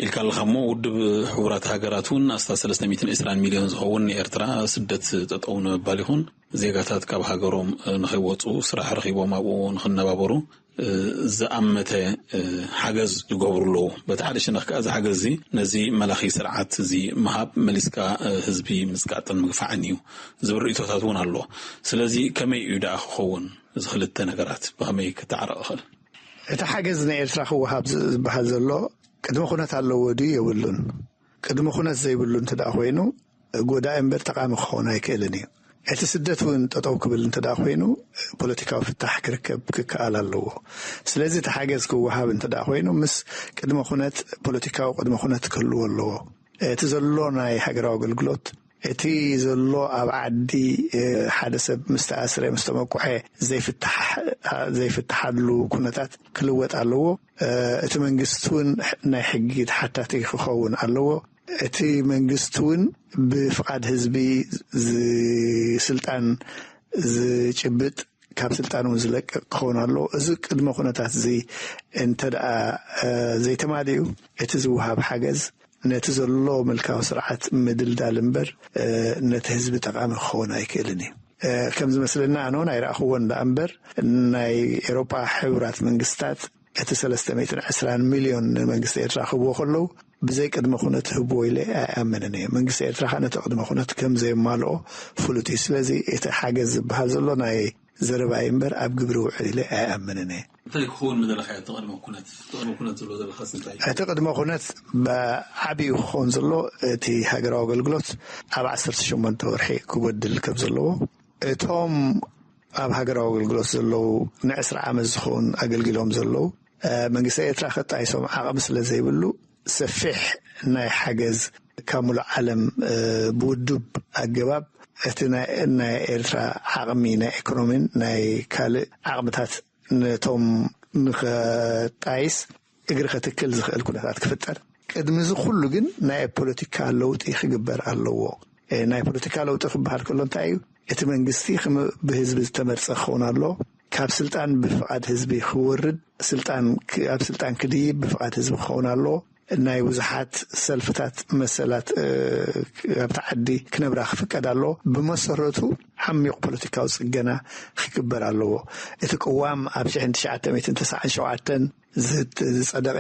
ኢልካ ኣለኻ። እሞ ውድብ ሕቡራት ሃገራት እውን ኣስታት ሰለስተ ሚእትን ዕስራን ሚልዮን ዝኸውን ንኤርትራ ስደት ጠጠው ንምባል ይኹን ዜጋታት ካብ ሃገሮም ንኸይወፁ ስራሕ ረኺቦም ኣብኡ ንኽነባበሩ ዝኣመተ ሓገዝ ይገብሩ ኣለዉ። በቲ ሓደ ሸነኽ ከኣ እዚ ሓገዝ እዚ ነዚ መላኺ ስርዓት እዚ ምሃብ መሊስካ ህዝቢ ምጽቃጥን ምግፋዕን እዩ ዝብል ርእይቶታት እውን ኣሎ። ስለዚ ከመይ እዩ ደኣ ክኸውን? እዚ ክልተ ነገራት ብኸመይ ክተዓረቕ ይኽእል? እቲ ሓገዝ ንኤርትራ ክወሃብ ዝበሃል ዘሎ ቅድመ ኩነት ኣለዎ ድዩ የብሉን? ቅድመ ኩነት ዘይብሉ እንተ ደኣ ኮይኑ፣ ጎዳኢ እምበር ጠቓሚ ክኸውን ኣይክእልን እዩ። እቲ ስደት እውን ጠጠው ክብል እንተ ደኣ ኮይኑ፣ ፖለቲካዊ ፍታሕ ክርከብ ክከኣል ኣለዎ። ስለዚ እቲ ሓገዝ ክወሃብ እንተ ደኣ ኮይኑ፣ ምስ ቅድመ ኩነት፣ ፖለቲካዊ ቅድመ ኩነት ክህልዎ ኣለዎ። እቲ ዘሎ ናይ ሃገራዊ ኣገልግሎት፣ እቲ ዘሎ ኣብ ዓዲ፣ እ፣ ሓደ ሰብ ምስ ተኣስረ፣ ምስ ተመቁሐ ዘይፍታሕ-፣ ዘይፍትሓሉ ኩነታት ክልወጥ ኣለዎ። እ፣ እቲ መንግስቲ እውን ናይ ሕጊ ተሓታቲ ክኸውን ኣለዎ። እቲ መንግስቲ እውን ብፍቓድ ህዝቢ ዝ-፣ ስልጣን ዝጭብጥ፣ ካብ ስልጣን እውን ዝለቅቕ ክኸውን ኣለዎ። እዚ ቅድመ ኩነታት እዚ እንተ ደኣ፣ እ፣ ዘይተማሊኡ፣ እቲ ዝወሃብ ሓገዝ ነቲ ዘሎ ምልካዊ ስርዓት ምድልዳል እምበር፣ እ፣ ነቲ ህዝቢ ጠቓሚ ክኸውን ኣይክእልን እዩ። እ፣ ከም ዝመስለና፣ ኣነ እውን ኣይረኣኽዎን ደኣ እምበር፣ ናይ ኤውሮጳ ሕቡራት መንግስታት እቲ ሰለስተ ሚእትን ዕስራን ሚልዮን ንመንግስቲ ኤርትራ ክህብዎ ከለዉ፣ ብዘይ ቅድመ ኩነት ህብዎ ኢለ ኣይኣምንን እየ። መንግስቲ ኤርትራ ከኣ ነቲ ቅድመ ኩነት ከም ዘየማልኦ ፍሉጥ እዩ። ስለዚ እቲ ሓገዝ ዝበሃል ዘሎ ናይ ዘረባ እዩ እምበር ኣብ ግብሪ ውዕል ኢለ ኣይኣምንን እየ። እንታይ ክኸውን ምደለኻ እቲ ቅድመ ኩነት? እቲ ቅድመ ኩነት ዝብሎ ዘለኻስ እንታይ እዩ? እቲ ቅድመ ኩነት ብዓቢኡ ክኸውን ዘሎ እቲ ሃገራዊ ኣገልግሎት ኣብ ዓሰርተ ሸሞንተ ወርሒ ክጎድል ከም ዘለዎ፣ እቶም ኣብ ሃገራዊ ኣገልግሎት ዘለዉ ንዕስራ ዓመት ዝኸውን ኣገልጊሎም ዘለዉ፣ እ፣ መንግስቲ ኤርትራ ከጣይሶም ዓቕሚ ስለ ዘይብሉ፣ ሰፊሕ ናይ ሓገዝ ካብ ሙሉእ ዓለም፣ እ፣ ብውዱብ ኣገባብ እቲ ናይ፣ ናይ ኤርትራ ዓቕሚ ናይ ኢኮኖሚን ናይ ካልእ ዓቕምታት ነቶም ንኸጣይስ እግሪ ከትክል ዝኽእል ኩነታት ክፍጠር። ቅድሚ እዚ ኩሉ ግን ናይ ፖለቲካ ለውጢ ክግበር ኣለዎ። እ፣ ናይ ፖለቲካ ለውጢ ክበሃል ከሎ እንታይ እዩ? እቲ መንግስቲ ክም-፣ ብህዝቢ ዝተመርጸ ክኸውን ኣለዎ። ካብ ስልጣን ብፍቓድ ህዝቢ ክወርድ፣ ስልጣን ክ-፣ ኣብ ስልጣን ክድይብ ብፍቓድ ህዝቢ ክኸውን ኣለዎ። ናይ ብዙሓት ሰልፍታት መሰላት፣ እ፣ ኣብቲ ዓዲ ክነብራ ክፍቀድ ኣለዎ። ብመሰረቱ ዓሚቕ ፖለቲካዊ ጽገና ክግበር ኣለዎ። እቲ ቅዋም ኣብ ሽሕን ትሽዓተ ሚእትን ተስዓን ሸውዓተን ዝት-፣ ዝጸደቐ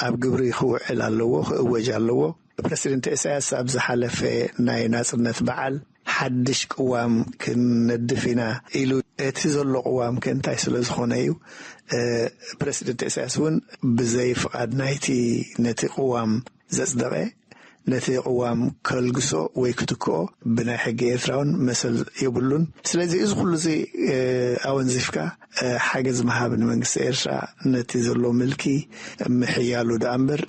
ኣብ ግብሪ ክውዕል ኣለዎ፣ ክእወጅ ኣለዎ። ፕረሲደንት ኢሳያስ ኣብ ዝሓለፈ ናይ ናጽነት በዓል ሓድሽ ቅዋም ክንነድፍ ኢና ኢሉ፣ እቲ ዘሎ ቅዋም ከ እንታይ ስለ ዝኾነ እዩ? እ፣ ፕረሲደንት ኢሳያስ እውን ብዘይ ፍቓድ ናይቲ ነቲ ቅዋም ዘጽደቐ፣ ነቲ ቅዋም ከልግሶ ወይ ክትክኦ ብናይ ሕጊ ኤርትራ እውን መሰል የብሉን። ስለዚ እዚ ኩሉ እዚ፣ እ፣ ኣወንዚፍካ፣ እ፣ ሓገዝ ምሃብ ንመንግስቲ ኤርትራ ነቲ ዘሎ ምልኪ ምሕያሉ ደኣ እምበር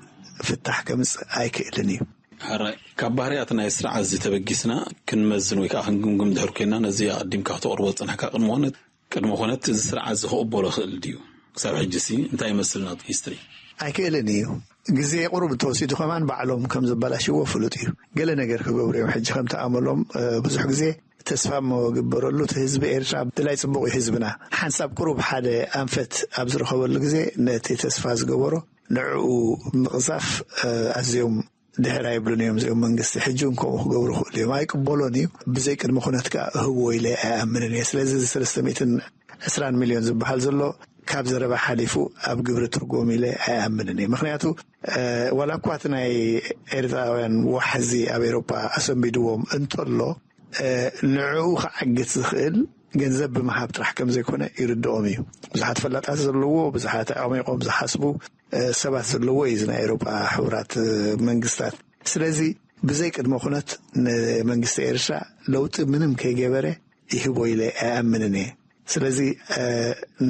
ፍታሕ ከምጽእ ኣይክእልን እዩ። ሕራይ፣ ካብ ባህርያት ናይ ስርዓት እዚ ተበጊስና ክንመዝን ወይ ከዓ ክንግምግም ድሕር ኮይና፣ ነዚ ኣቐዲምካ ክተቕርቦ ዝጸናሕካ ቅድመ ኩነት፣ ቅድመ ኩነት እዚ ስርዓት እዚ ክቕበሎ ክእል ድዩ? ክሳብ ሕጂ ሲ እንታይ ይመስል ናቱ ሂስትሪ? ኣይክእልን እዩ። ግዜ ቁሩብ እንተወሲዱ ከማን ባዕሎም ከም ዘበላሽዎ ፍሉጥ እዩ። ገለ ነገር ክገብሩ እዮም። ሕጂ ከምቲ ኣመሎም፣ እ፣ ብዙሕ ግዜ ተስፋ እሞ ግበረሉ፣ እቲ ህዝቢ ኤርትራ ብላይ ጽቡቕ እዩ ህዝብና። ሓንሳብ ቁሩብ ሓደ ኣንፈት ኣብ ዝረኸበሉ ግዜ ነቲ ተስፋ ዝገበሮ ንዕኡ ምቕዛፍ፣ እ፣ ኣዝዮም ድሕር ኣይብሉን እዮም እዚኦም መንግስቲ። ሕጂ እውን ከምኡ ክገብሩ ክእሉ እዮም። ኣይቅበሎን እዩ። ብዘይ ቅድመ ኩነት ከኣ እህብዎ ኢለ ኣይኣምንን እየ። ስለዚ እዚ ሰለስተ ሚእትን ዕስራን ሚልዮን ዝበሃል ዘሎ ካብ ዘረባ ሓሊፉ ኣብ ግብሪ ትርጉም ኢለ ኣይኣምንን እየ። ምኽንያቱ፣ እ፣ ዋላ እኳ እቲ ናይ ኤርትራውያን ዋሕዚ ኣብ ኤውሮጳ ኣሰንቢድዎም እንተሎ፣ እ፣ ንዕኡ ክዓግት ዝኽእል ገንዘብ ብምሃብ ጥራሕ ከም ዘይኮነ ይርድኦም እዩ። ብዙሓት ፈላጣት ዘለዎ፣ ብዙሓት ኣዕሚቖም ዝሓስቡ፣ እ፣ ሰባት ዘለዎ እዩ እዚ ናይ ኤውሮጳ ሕቡራት፣ እ፣ መንግስታት። ስለዚ ብዘይ ቅድመ ኩነት ንመንግስቲ ኤርትራ ለውጢ ምንም ከይገበረ ይህቦ ኢለ ኣይኣምንን እየ። ስለዚ፣ እ፣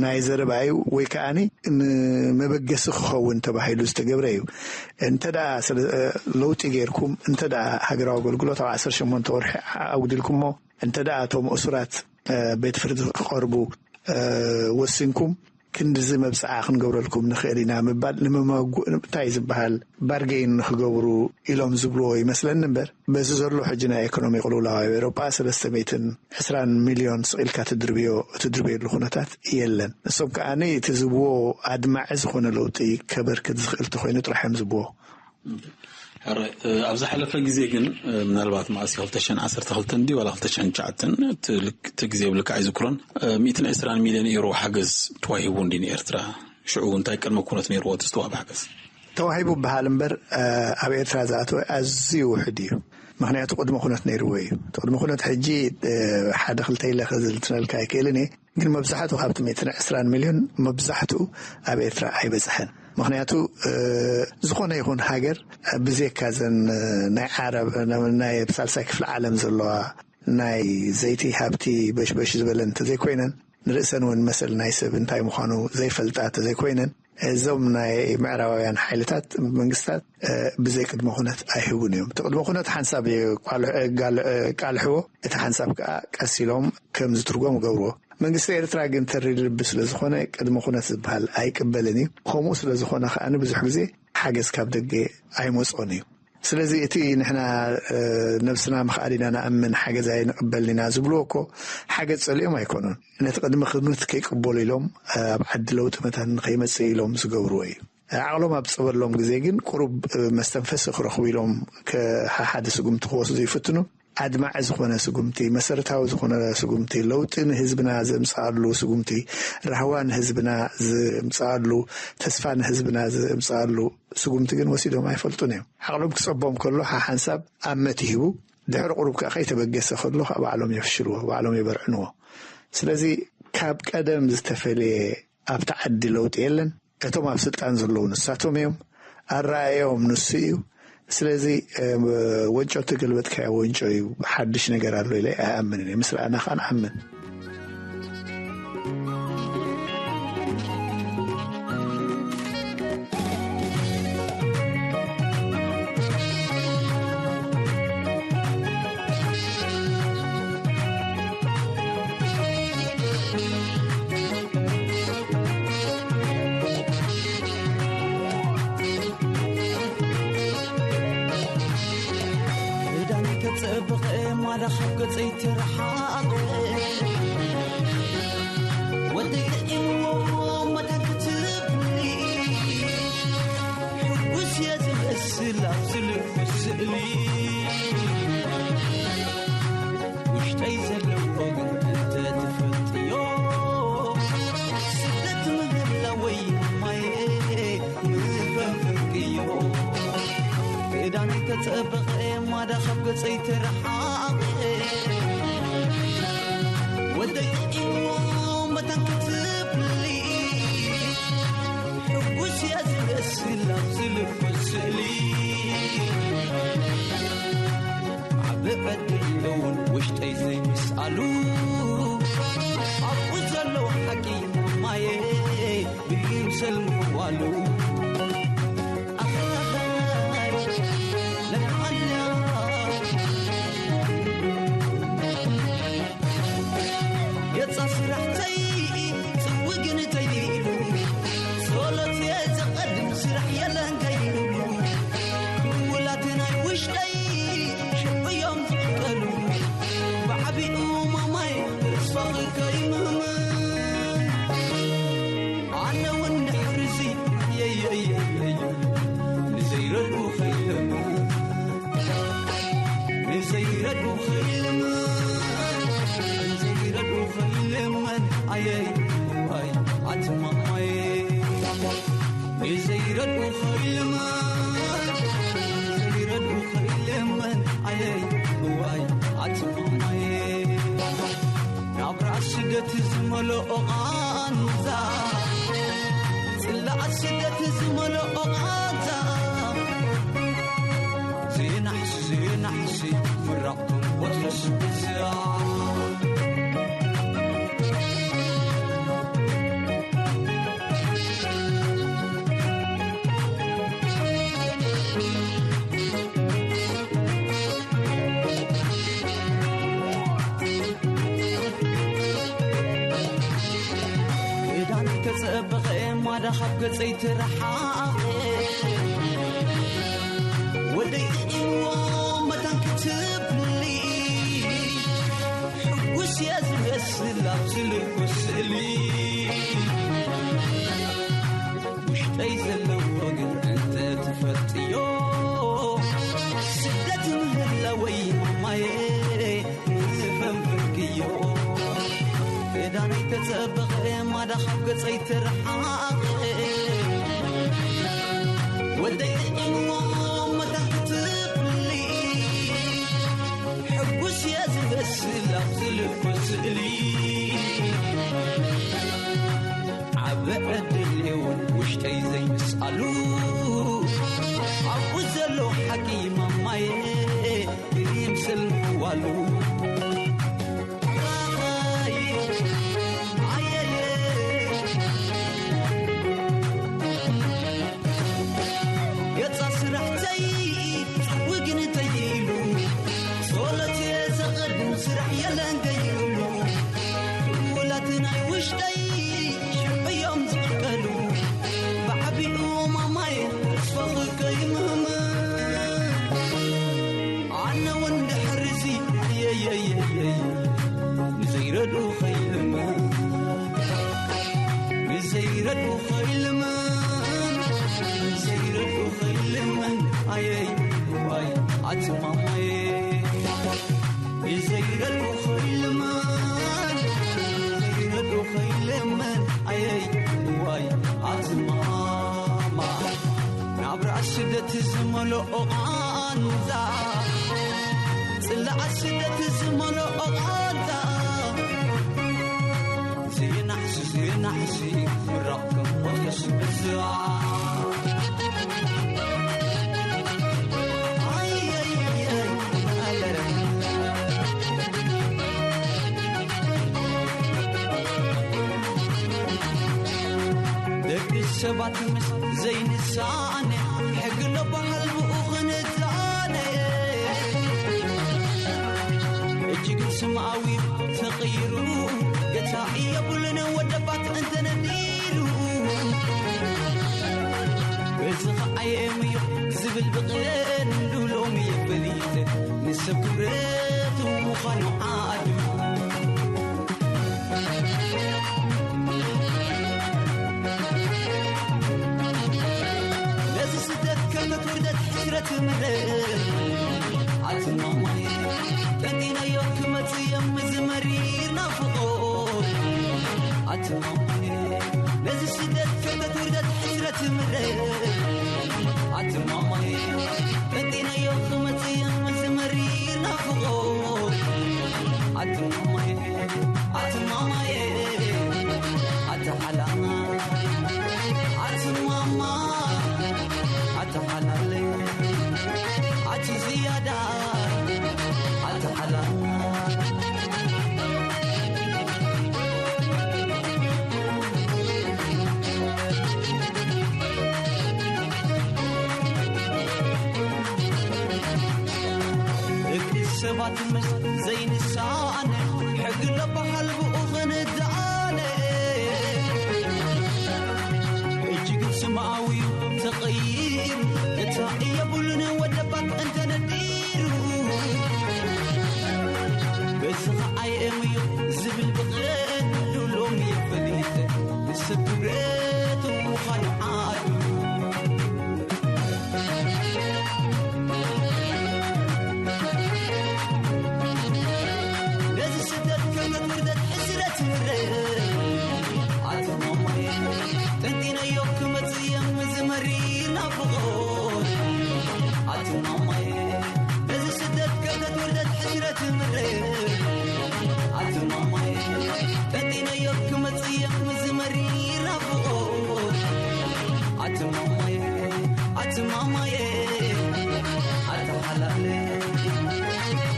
ናይ ዘረባ እዩ ወይ ከኣኒ ንመበገሲ ክኸውን ተባሂሉ ዝተገብረ እዩ። እንተ ደኣ ስለ፣ እ፣ ለውጢ ጌርኩም፣ እንተ ደኣ ሃገራዊ ኣገልግሎት ኣብ ዓሰርተ ሸሞንተ ወርሒ ኣጉዲልኩሞ፣ እንተ ደኣ እቶም እሱራት፣ እ፣ ቤት ፍርዲ ክቐርቡ፣ እ፣ ወሲንኩም፣ ክንድዚ መብጽዓ ክንገብረልኩም ንኽእል ኢና ምባል ንምመጉ እንታይ ዝበሃል ባርጌን ንኽገብሩ ኢሎም ዝብልዎ ይመስለኒ እምበር፣ በዚ ዘሎ ሕጂ ናይ ኢኮኖሚ ቅልውላው ኣብ ኤውሮጳ ሰለስተ ሚእትን ዕስራን ሚልዮን ስቕ ኢልካ ትድርብዮ፣ ትድርብየሉ ኩነታት የለን። ንሶም ከኣ እቲ ዝብዎ ኣድማዒ ዝኾነ ለውጢ ከበርክት ዝኽእል ተኾይኑ ጥራሕ እዮም ዝብዎ። ሕራይ፣ እ፣ ኣብ ዝሓለፈ ግዜ ግን፣ እ፣ ምናልባት መዓስ ክልተ ሽሕን ዓሰርተ ክልተን ድዩ ዋላ ክልተ ሽሕን ትሽዓተን፣ እቲ ልክ-፣ እቲ ግዜ ብልክዕ ኣይዝክሮን፣ እ፣ ሚእትን ዕስራን ሚልዮን ዩሮ ሓገዝ ተዋሂቡ እንዲ ንኤርትራ። ሽዑ እንታይ ቅድመ ኩነት ነይርዎ እቲ ዝተዋህበ ሓገዝ? ተዋሂቡ በሃል እምበር፣ እ፣ ኣብ ኤርትራ ዝኣተወ ኣዝዩ ውሕድ እዩ። ምኽንያቱ ቅድመ ኩነት ነይርዎ እዩ። እቲ ቅድመ ኩነት ሕጂ፣ እ፣ ሓደ ክልተ ኢለ ክዝልትነልካ ኣይክእልን እየ። ግን መብዛሕትኡ ካብቲ ሚእትን ዕስራን ሚልዮን መብዛሕትኡ ኣብ ኤርትራ ኣይበጽሐን። ምኽንያቱ፣ እ፣ ዝኾነ ይኹን ሃገር ብዘይካ ዘን፣ እ፣ ናይ ዓረብ፣ እ፣ ናይ ኣብ ሳልሳይ ክፍሊ ዓለም ዘለዋ ናይ ዘይቲ ሃብቲ በሽበሽ ዝበለን እንተዘይኮይነን ንርእሰን እውን መሰል ናይ ሰብ እንታይ ምዃኑ ዘይፈልጣ እንተዘይኮይነን እዞም ናይ ምዕራባውያን ሓይልታት መንግስታት፣ እ፣ ብዘይ ቅድመ ኩነት ኣይህቡን እዮም። እቲ ቅድመ ኩነት ሓንሳብ የቋልሕ-፣ ጋል-፣ እ፣ ቃልሕዎ፣ እቲ ሓንሳብ ከኣ ቀስ ኢሎም ከም ዝትርጎም ይገብርዎ። መንግስቲ ኤርትራ ግን ተሪር ልቢ ስለ ዝኾነ ቅድመ ኩነት ዝበሃል ኣይቅበልን እዩ። ከምኡ ስለ ዝኾነ ከኣ ብዙሕ ግዜ ሓገዝ ካብ ደገ ኣይመጾን እዩ። ስለዚ እቲ ንሕና፣ እ፣ ነብስና ምኽኣል ኢና ንኣምን፣ ሓገዝ ኣይንቕበልን ኢና ዝብልዎ እኮ ሓገዝ ጸሊኦም ኣይኮኑን። ነቲ ቅድመ ኩነት ከይቅበሉ ኢሎም፣ እ፣ ኣብ ዓዲ ለውጢ መታን ንኸይመጽእ ኢሎም ዝገብርዎ እዩ። ዓቕሎም ኣብ ዝጸበሎም ግዜ ግን ቁሩብ፣ እ፣ መስተንፈሲ ክረኽቡ ኢሎም ከ-፣ ሓ-፣ ሓደ ስጉምቲ ክወስዱ ይፍትኑ። ኣድማዒ ዝኾነ ስጉምቲ፣ መሰረታዊ ዝኾነ ስጉምቲ፣ ለውጢ ንህዝብና ዘምጽኣሉ ስጉምቲ፣ ራህዋ ንህዝብና ዘምጽኣሉ፣ ተስፋ ንህዝብና ዘምጽኣሉ ስጉምቲ ግን ወሲዶም ኣይፈልጡን እዮም። ዓቕሎም ክጸቦም ከሎ ሓ-፣ ሓንሳብ ኣመት ይህቡ፣ ድሕሪ ቁሩብ ከኣ ከይተበገሰ ከሎ ከኣ ባዕሎም የፍሽልዎ፣ ባዕሎም የበርዕንዎ። ስለዚ ካብ ቀደም ዝተፈልየ ኣብቲ ዓዲ ለውጢ የለን። እቶም ኣብ ስልጣን ዘለዉ ንሳቶም እዮም። ኣረኣእያኦም ንሱ እዩ። ስለዚ፣ እ፣ ወንጮ ተገልበጥካዮ ወንጮ እዩ፣ ሓድሽ ነገር ኣሎ ኢለ ኣይኣምንን እየ። ምስ ረኣና ከኣ ንኣምን። ክዳን ተጸብቐ ማዳ ካብ ገጸይ ትርሓቕ። ወደይ ጥዒምዎ መታን ክትብሊ። ሕጉስ እየ ዝመስል ኣብዚ ልቢ ስእሊ። ውሽጠይ ዘለዎ ግን እንተትፈልጥዮ፣ ስደት ምህላወይ ማየ ምፈንፍንክዮ። ክዳነይ ተጸበቐ ማዳ ካብ ገጸይ ተረሓቐ። ወደይ ጥዒሞ መታን ክትብሊ። ሕጉስ እየ ዝመስል ኣብዚ ልቢ ስእሊ። ዓቢ ዕድል እውን ውሽጠይ ዘይምስኣሉ። ኣብኡ ዘሎ ሓቂ ማየ ብይምሰል ምዋሉ። ኣኸኸይ ለካዓልያ። የጻ ስራሕተይ ጽውግን ተይሉ፣ ጸሎት የዘቐድም ስራሕ የለን ከይሉ፣ ክውላት ናይ ውሽጠይ ሽዑ እዮም ዝዕቀሉ፣ ብዓቢኡ ማማይ ተስፋኺ ከይምህምን። ኣነ እውን ድሕርዚ የየየየየ ንዘይረድኡ ከይለምን። ንዘይረድኡ ኸይልምን፣ ንዘይረድኡ ኸይልምን፣ ኣየይ ዋይ ኣቲ ማማየ። ንዘይረድኡ ኸይልምን፣ ንዘይረድኡ ኸይልምን፣ ኣየይ ዋይ ኣቲ ማማየ። ናብራ ስደት ዝመልኦ ቓንዛ፣ ጽላኣ ስደት ዝመልኦ ቓንዛ። ዘይናሕሲ ዘይናሕሲ ምራቕ ወትሮስ ብዛ። ክዳን ተጸብ ካብ ገጸይ ትረሓቕ ወደይ ጥዒምዎ መታን ክትብሊ ሕጉስ እየ ዝመስል ኣብ ዝልኩ ስእሊ ውሽጠይ ዘለዎ ግን እንተ ትፈልጥዮ ስደት ምህላወይ ማማየ ምፈንፍንክዮ ክዳነይ ተጸበቐ ማዳ ካብ ገጸይ ተረሓቐ ወደይ ጥዒሞ መታን ክትብሊ ሕጉስ እየ ዝመስል ኣብ ዝልኩ ስእሊ ዓቢ ዕድል እውን ውሽጠይ ዘይምስኣሉ ኣብኡ ዘሎ ሓቂ ማማየ ይምስል ምዋሉ ኣየ ገጻ ስራሕተይ ጽውግን ተይሉ ጸሎት እየ ዘቐድም ስራሕ የለን ገይሉ ውላት ናይ ውሽጠይ ሽዑ እዮም ዝቕልቀሉ ብዓቢኡ ማማይ ተስፋኺ ከይምህም ኣነ እውን ድሕርዚ የየየየይ ንዘይረዱ ኸይልምን ንዘይረዱ ኸይልምን ንዘይረዱ ኸይልምን ኣየይ ዋይ ኣትማማየ ንዘይረዱ ኸይልምን ንዘይረዱ ኸይልምን ኣየይ ዋይ ኣትማማ ናብራ ስደት ዝመልኦ ቃንዛ ጽላኣ ስደት ዝመልኦ ቃንዛ ዘይናሕሲ ዘይናሕሲ ምራቕ ከም ወተስ ብዛ ደቂ ሰባት ምስ ዘይንሳነ ሕግሎ ባህል ብኡ ክንዛነ እጅግን ስምኣዊ ተቐይሩ ገታ የብሉን ወደባት እንተነዲሩ በዚ ኸዓ የእምዮ ዝብል ብቐንዱ ሎሚ የፈሊጠ ንሰብ ክብረት ምዃኑ ዓዱ ነዚ ስደት ከመት ውርደት ሕስረት ምረ ኣትማማየ ጠንጢነዮ ክመጽእ እዮም እዚ መሪር ናፍቖት ኣትማማየ ነዚ ስደት ከመት ውርደት ሕስረት ምረ ኣትማማየ ጠንጢነዮ ክመጽእ እዮም እዚ መሪር ናፍቖት ኣትማማየ ኣትማማየ ኣትሓላና ኣትማማ ኣትሓላለ ኣቲ ዝያዳ ኣትሓላና ደቂ ሰባት ምስ ዘይንሳነ ሕጊ ለበሃል ብኡ ክንዳነ እጅግን ስምኣዊ ተቐይሩ እታ እየብሉን ወደባት እንተነዲሩ በዚ ኸዓ የእምዮ ዝብል ብቐንዱ ሎሚ ፈሊጠ ንሰብ ክብረት ምዃኑ ዓዱ ነዚ ስደት ከመት ውርደት ሕስረት ምረ ኣቲ ማማየ ጠንጢነዮ ክመጽእ እየ እዚ መሪር ናፍቖት ኣቲ ማማየ ነዚ ስደት ከመት ውርደት ሕስረት ምረ ኣቲ ማማየ ጠንጢነዮ ክመጽእ እየ እዚ መሪር ናፍቖት ኣቲ ማማየ ኣቲ ማማየ ኣቲ ሓላለ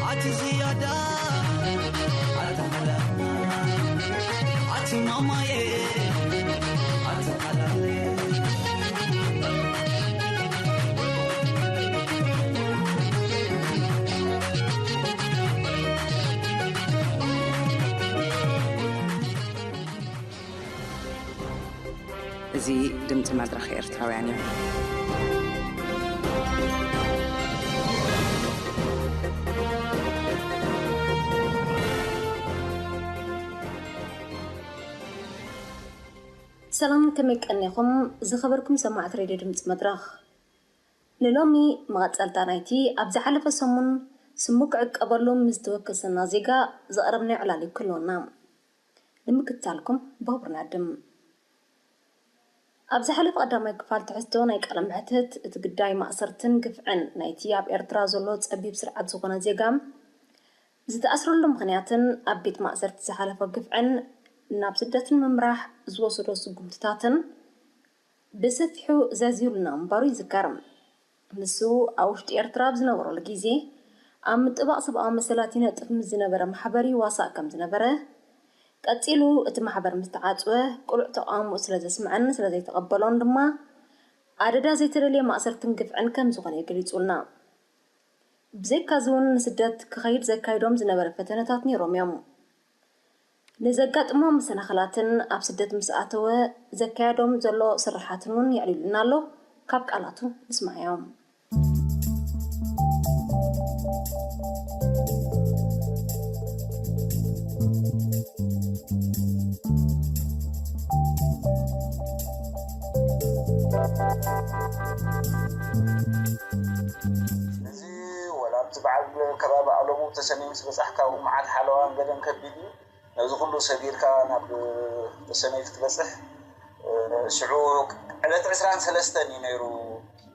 ኣቲ ዝያዳ ኣቲ ሓላለ ኣቲ ማማየ ኣቲ ሓላለ እዚ ድምፂ መድረኽ ኤርትራውያን እዩ። ሰላም፣ ከመይ ቀኒኹም ዝኸበርኩም ሰማዕቲ ሬድዮ ድምፂ መድረኽ? ንሎሚ መቐጸልታ ናይቲ ኣብ ዝሓለፈ ሰሙን ስሙ ክዕቀበሉ ምስ ዝተወከሰና ዜጋ ዘቕረብናዮ ዕላል ክህልወና ንምክትታልኩም ብኽብሪ ንዕድም። ኣብ ዝሓለፈ ቀዳማይ ክፋል ትሕዝቶ ናይ ቃለ መሕትት፣ እቲ ግዳይ ማእሰርትን ግፍዕን ናይቲ ኣብ ኤርትራ ዘሎ ጸቢብ ስርዓት ዝኾነ ዜጋ፣ ዝተኣስረሉ ምኽንያትን ኣብ ቤት ማእሰርቲ ዝሓለፎ ግፍዕን ናብ ስደትን ምምራሕ ዝወሰዶ ስጉምትታትን ብሰፊሑ ዘዚሩልና ምንባሩ ይዝከር። ንሱ ኣብ ውሽጢ ኤርትራ ኣብ ዝነበረሉ ግዜ ኣብ ምጥባቕ ሰብኣዊ መሰላት ይነጥፍ ምስ ዝነበረ ማሕበር ይዋሳእ ከም ዝነበረ፣ ቀጺሉ እቲ ማሕበር ምስ ተዓጽወ ቅሉዕ ተቓውሞኡ ስለ ዘስምዐን ስለ ዘይተቐበሎን ድማ ኣደዳ ዘይተደልየ ማእሰርትን ግፍዕን ከም ዝኾነ እዩ ገሊጹልና። ብዘይካዚ እውን ንስደት ክኸይድ ዘካይዶም ዝነበረ ፈተነታት ነይሮም እዮም። ንዘጋጥሞ መሰናኽላትን ኣብ ስደት ምስ ኣተወ ዘካየዶም ዘሎ ስርሓትን እውን የዕሊሉና ኣሎ። ካብ ቃላቱ ንስማዓዮም። እዚ ወላ ኣብቲ በዓል ከባቢ ኣለሙ ተሰንዩ ምስ በጻሕካ እውን መዓት ሓለዋን ገለን ከቢድ እዩ። ነዚ ኩሉ ሰጊርካ ናብ ተሰነይ ክትበጽሕ፣ እ፣ ሽዑ ዕለት ዕስራን ሰለስተን እዩ ነይሩ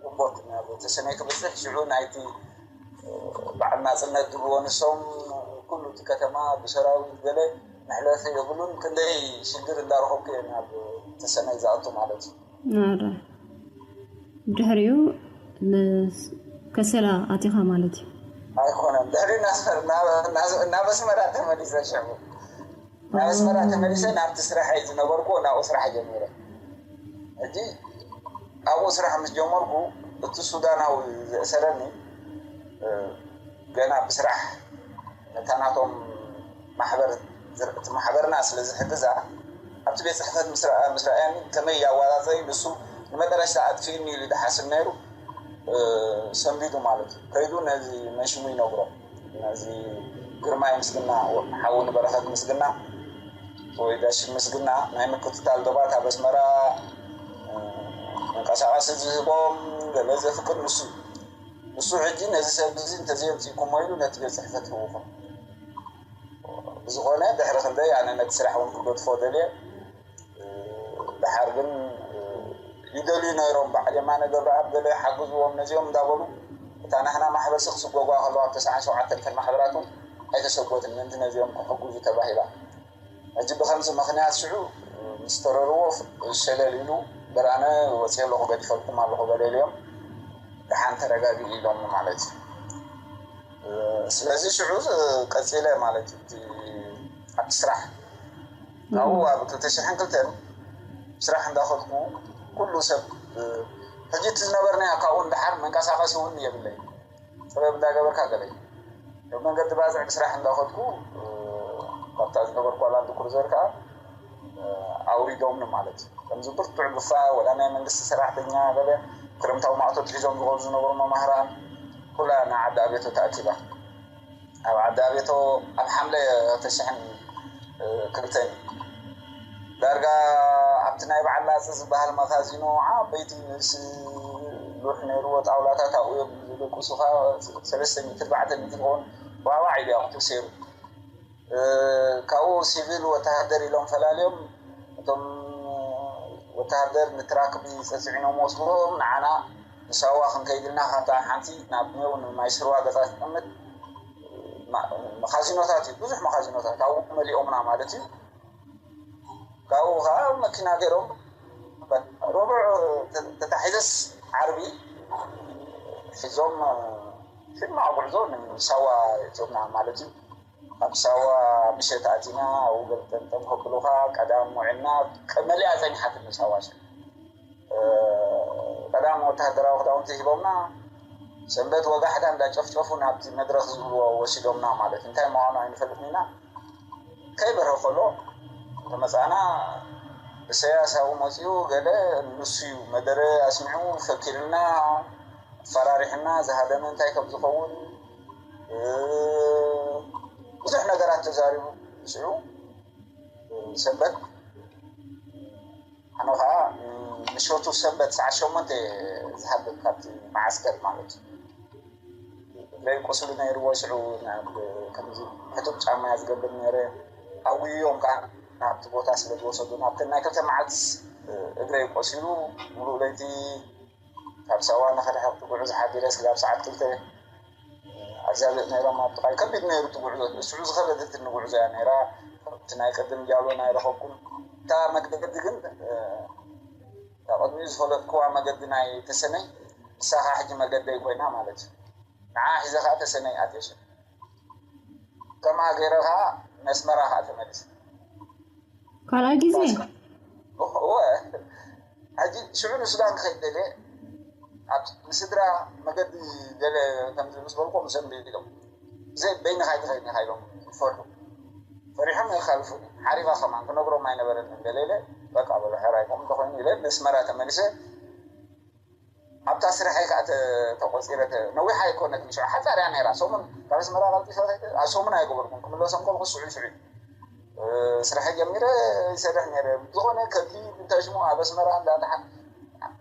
ግንቦት ናብ ተሰነይ ክበጽሕ። ሽዑ ናይቲ፣ እ፣ በዓል ናጽነት ድልዎ ንሶም ኩሉ እቲ ከተማ ብሰራዊት ገለ መሕለፊ የብሉን። ክንደይ ሽግር እንዳረኸብኩ እየ ናብ ተሰነይ ዝኣቱ ማለት እዩ። ኣረ፣ ድሕሪኡ ንስ-፣ ከሰላ ኣቲኻ ማለት እዩ። ኣይኮነን። ድሕሪኡ ናብ፣ ናብ፣ ናብ፣ ናብ ኣስመራ ተመሊሰ ሽዑ። ናብ ኣስመራ ተመሊሰ ናብቲ ስራሕ እየ ዝነበርኩ፣ ናብኡ ስራሕ ጀሚረ። ሕጂ ኣብኡ ስራሕ ምስ ጀመርኩ፣ እቲ ሱዳናዊ ዘእሰረኒ፣ እ፣ ገና ብስራሕ ነታ ናቶም ማሕበር ዝር-፣ እቲ ማሕበርና ስለ ዝሕግዛ፣ ኣብቲ ቤት ጽሕፈት ምስ ረኣ-፣ ምስ ረኣየኒ ከመይ ያዋራጸይ ንሱ ንመጨረሽታ ኣጥፊእኒ ኢሉ ድሓስብ ነይሩ፣ እ፣ ሰንቢዱ ማለት እዩ። ከይዱ ነዚ መንሽሙ ይነግሮ። ነዚ ግርማይ ምስግና፣ ሓዉ ንበረኸት ምስግና ወይ ዳሽን ምስግና ናይ ምክትታል ዶባት ኣብ ኣስመራ፣ እ፣ መንቀሳቐሲ ዝህቦም ገለ ዘፍቅድ ንሱ እዩ። ንሱ ሕጂ ነዚ ሰብ እዚ እንተዘየምጺእኩሞ ኢሉ ነቲ ቤት ጽሕፈት ይህውኹም። ብዝኾነ ድሕሪ ክንደይ ኣነ ነቲ ስራሕ እውን ክገድፎ ደልየ። እ፣ ደሓር ግን፣ እ፣ ይደልዩ ነይሮም። በዓል የማነ ገብረኣብ ገለ ሓግዝዎም ነዚኦም እንዳበሉ እታ ናህና ማሕበርሲ ክስጎጓ ከለዋ ኣብ ተስዓን ሸውዓተን እተን ማሕበራት እውን ኣይተሰጎትን ምእንቲ ነዚኦም ክሕግዙ ተባሂላ። ሕጂ ብኸምዚ ምኽንያት ሽዑ ምስ ተረርዎ ሸለል ኢሉ በራነ ወፅየ ኣለኹ ገዲፈልኩም ኣለኹ በለ ኢሎም ደሓን ተረጋጊኡ ኢሎም ማለት እዩ። ስለዚ ሽዑ ቀፂለ ማለት እዩ እቲ ኣብቲ ስራሕ ካብኡ ኣብ ክልተ ሽሕን ክልተን ስራሕ እንዳኸድኩ ኩሉ ሰብ ሕጂ እቲ ዝነበርናዮ ካብኡ ንደሓር መንቀሳቐሲ እውን የብለይ ጥበብ እንዳገበርካ ገለ ኣብ መንገዲ ባፅዕ ብስራሕ እንዳኸድኩ ካብታ ዝነበርኩ ላንድ ክሩዘር ከዓ ኣውሪዶምኒ ማለት እዩ። ከምዚ ብርቱዕ ግፋ ወላ ናይ መንግስቲ ሰራሕተኛ ገለ ክረምታዊ ማእቶት ሒዞም ዝኸዱ ዝነበሩ መማህራን ኩላ ንዓዲ ኣቤቶ ተኣኪባ ኣብ ዓዲ ኣቤቶ ኣብ ሓምለ ክልተ ሽሕን ክልተን ዳርጋ ኣብቲ ናይ በዓል ላፂ ዝበሃል መኻዚኖ ዓበይቲ ምስ ሉሕ ነይርዎ ጣውላታት ኣብኡ እዮም ዝደቅሱኻ ሰለስተ ሚትር ኣርባዕተ ሚትር ክኸውን ዋዕዋዕ ኢሉ እዩ ኣቑሑ ሰይሩ ካብኡ ሲቪል ወተሃደር ኢሎም ፈላልዮም እቶም ወተሃደር ንትራክቢ ፀፅዒኖም ወስድዎም ንዓና ንሳዋ ክንከይድልና ካብታ ሓንቲ ናብ ኔው ንማይ ስርዋ ገፃ ትጠምት መኻዚኖታት እዩ ብዙሕ መኻዚኖታት ኣብኡ መሊኦምና ማለት እዩ ካብኡ ከዓ መኪና ገይሮም ሮብዕ ተታሒዘስ ዓርቢ ሒዞም ሕማቕ ጉዕዞ ንሳዋ እትዮምና ማለት እዩ ካብ ሳዋ ምሸት ኣቲና ኣብኡ ገልጠምጠም ከብሉኻ ቀዳም ውዕልና መሊኣ ጸኒሓትኒ ሳዋ ቀዳም ወተሃደራዊ ክዳውንቲ ሂቦምና ሰንበት ወጋሕዳ እንዳጨፍጨፉ ናብቲ መድረኽ ዝብልዎ ወሲዶምና ማለት እንታይ ምዃኑ ኣይንፈልጥን ኢና ከይበርሀ ከሎ ተመፃና ኢሳያስ ኣብኡ መፂኡ ገለ ንሱ እዩ መደረ ኣስሚዑ ፈኪርና ኣፈራሪሕና ዝሃደመ እንታይ ከም ዝኸውን ብዙሕ ነገራት ተዛሪቡ። ሽዑ ሰንበት ኣነ ከዓ ምሸቱ ሰንበት ሰዓት ሸሞንተ ዝሃድም ካብቲ መዓስከር ማለት እዩ። እግረይ ቁስሊ ነይርዎ። ሽዑ ናብ ከምዚ ሕጡብ ጫማ እያ ዝገብር ነይረ። ኣጉዮም ከዓ ናብቲ ቦታ ስለ ዝወሰዱ ናብቲ ናይ ክልተ መዓልቲ እግረይ ቆሲሉ ሙሉእ ለይቲ ካብ ሳዋ ንኽርሕቕ ትጉዕዝ ሓቢረ ስጋብ ሰዓት ክልተ ኣዛብእ ነይሮም ኣብ ጥቓይ። ከቢድ ነይሩ እቲ ጉዕዞ። ሽዑ ዝኸበደትኒ ጉዕዞ እያ ነይራ። እቲ ናይ ቅድም ጃሎ ናይ ረኸብኩም እታ መገዲ ግን እታ ቅድሚኡ ዝፈለጥክዋ መገዲ ናይ ተሰነይ ንሳ ከዓ ሕጂ መገደይ ኮይና ማለት እዩ። ንዓ ሒዘ ከዓ ተሰነይ ኣትየ ሽዑ ከምኣ ገይረ ከዓ ነስመራ ከዓ ተመሊሰ። ካልኣይ ግዜ እወ ሕጂ ሽዑ ንሱዳን ክኸይድ ደልየ ኣብ ንስድራ መገዲ ገለ ከምዚ ምስ በልኮ ምሰም ኢሎም ዘይ በይንኻ ኣይትኸይድን ኢኻ ኢሎም ይፈርሑ ፈሪሖም የካልፉ ሓሪባ ከማን ክነግሮም ኣይነበረን ደለለ በቃ በሎ ሕራይ ከም እንተኮይኑ ኢለ ነስመራ ተመሊሰ ኣብታ ስርሐይ ከዓ ተቆፂረ ነዊሕ ኣይኮነት ምሽ ሓፃር እያ ነይራ ሰሙን ካብ ኣስመራ ቀልጢፈ ኣብ ሰሙን ኣይገበርኩም ክምለሶም ከልኩ ስዑ ስዑ ስራሕ ጀሚረ ይሰርሕ ነይረ ዝኾነ ከብዲ ብተሽሙ ኣብ ኣስመራ እንዳተሓ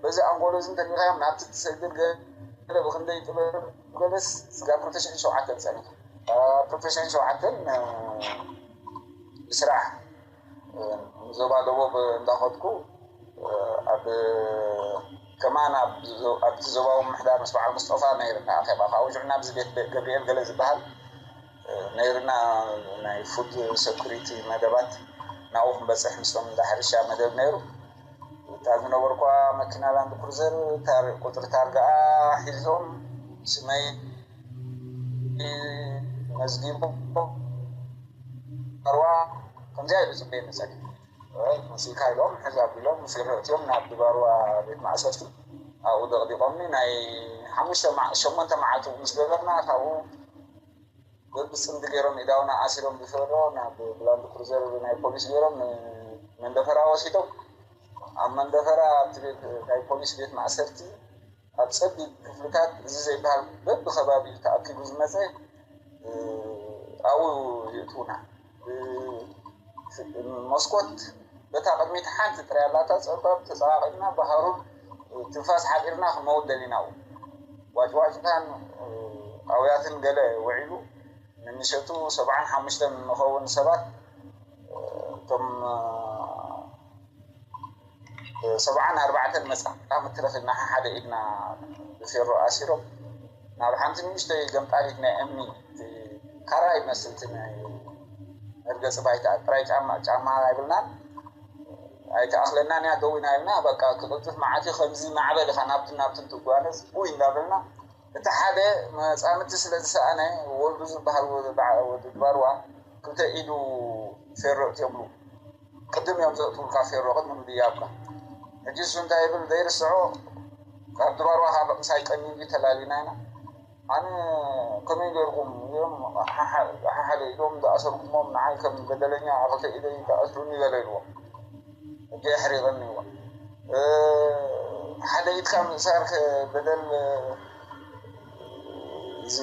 በዚ ኣንጎሎ እዚ እንተሪኻዮም ናብቲ ትሰግር ገለ ብክንደይ ጥበብ ገለስ ስጋብ ክልተ ሽሕን ሸውዓተን ፀኒሐ ክልተ ሽሕን ሸውዓተን ብስራሕ ዞባ ደቡብ እንዳኸድኩ ኣብ ከማን ኣብቲ ዞባዊ ምሕዳር ምስ በዓል ሙስጠፋ ነይርና ኣኼባ ካብኡ ሽዑ ናብዚ ቤት ገብርኤል ገለ ዝበሃል ነይርና ናይ ፉድ ሰኩሪቲ መደባት ናብኡ ክንበፅሕ ምስቶም እንዳ ሕርሻ መደብ ነይሩ እታ ዝነበርኳ መኪና ላንድ ክሩዘር ቁፅሪ ታርጋኣ ሒዞም ስመይ መዝጊቦም ኣርዋ ከምዚኣ ኢሉ ፅበየኒ ፀኒሑ መሲልካ ኢሎም ሕዝ ኣቢሎም ምስ ገፈእትዮም ናብ ድባርዋ ቤት ማእሰርቲ ኣብኡ ደቕዲቖምኒ ናይ ሓሙሽተ ሸሞንተ መዓልቲ ምስ ገበርና ካብኡ በብፅምዲ ገይሮም ኢዳውና ኣሲሮም ዝፈሮ ናብ ብላንድ ክሩዘር ናይ ፖሊስ ገይሮም መንደፈራ ወሲዶም ኣብ መንደፈራ ኣብቲ ናይ ፖሊስ ቤት ማእሰርቲ ኣብ ፀቢብ ክፍልታት እዚ ዘይበሃል በብከባቢኡ ተኣኪቡ ዝመፀ ኣብኡ የእትውና መስኮት በታ ቅድሚት ሓንቲ ጥራይ ኣላታ ፀባብ ተፀቃቂጥና ብሃሩር ትንፋስ ሓፂርና ክመውት ደሊና ኣብኡ ዋጭዋጭታን ኣውያትን ገለ ውዒሉ ንምሸቱ ሰብዓን ሓሙሽተን ንኸውን ሰባት እቶም ሰብዓን ኣርባዕተን መጻምድቲ ረኺብና ሓደ ኢድና ብፌሮ ኣሲሮም ናብ ሓንቲ ንእሽተይ ገምጣሊት ናይ እምኒ ካራ ይመስል እቲ ናይ መርገፂ ባይታ ጥራይ ጫማ ጫማ ኣይብልናን ኣይተኣኽለናን እያ ደው ኢና ኢልና በቃ ክቕልጥፍ መዓት እዩ ከምዚ ማዕበል ኢኻ ናብትን ናብትን ትጓነዝ ውይ እንዳበልና እቲ ሓደ መፃምድቲ ስለ ዝሰኣነ ወልዱ ዝበሃል ወዲ ድባርዋ ክልተ ኢዱ ፌሮ እትብሉ ቅድም እዮም ዘእትውልካ ፌሮ ቅድሚ ምድያብካ ሕጂ እሱ እንታይ ይብል ዘይርስዖ ካብ ድባርዋ ካብ ምሳይ ቀኒዩ ተላሊና ኢና ኣነ ከመይ ገይርኩም እዮም ሓሓደ ኢዶም ዝኣሰርኩሞም ንዓይ ከም በደለኛ ክልተ ኢደይ ተኣስሩኒ በለ ኢልዎም ሕጂ ኣሕሪቐኒ ኢልዎም ሓደ ኢድካ ምእሳር በደል እዚ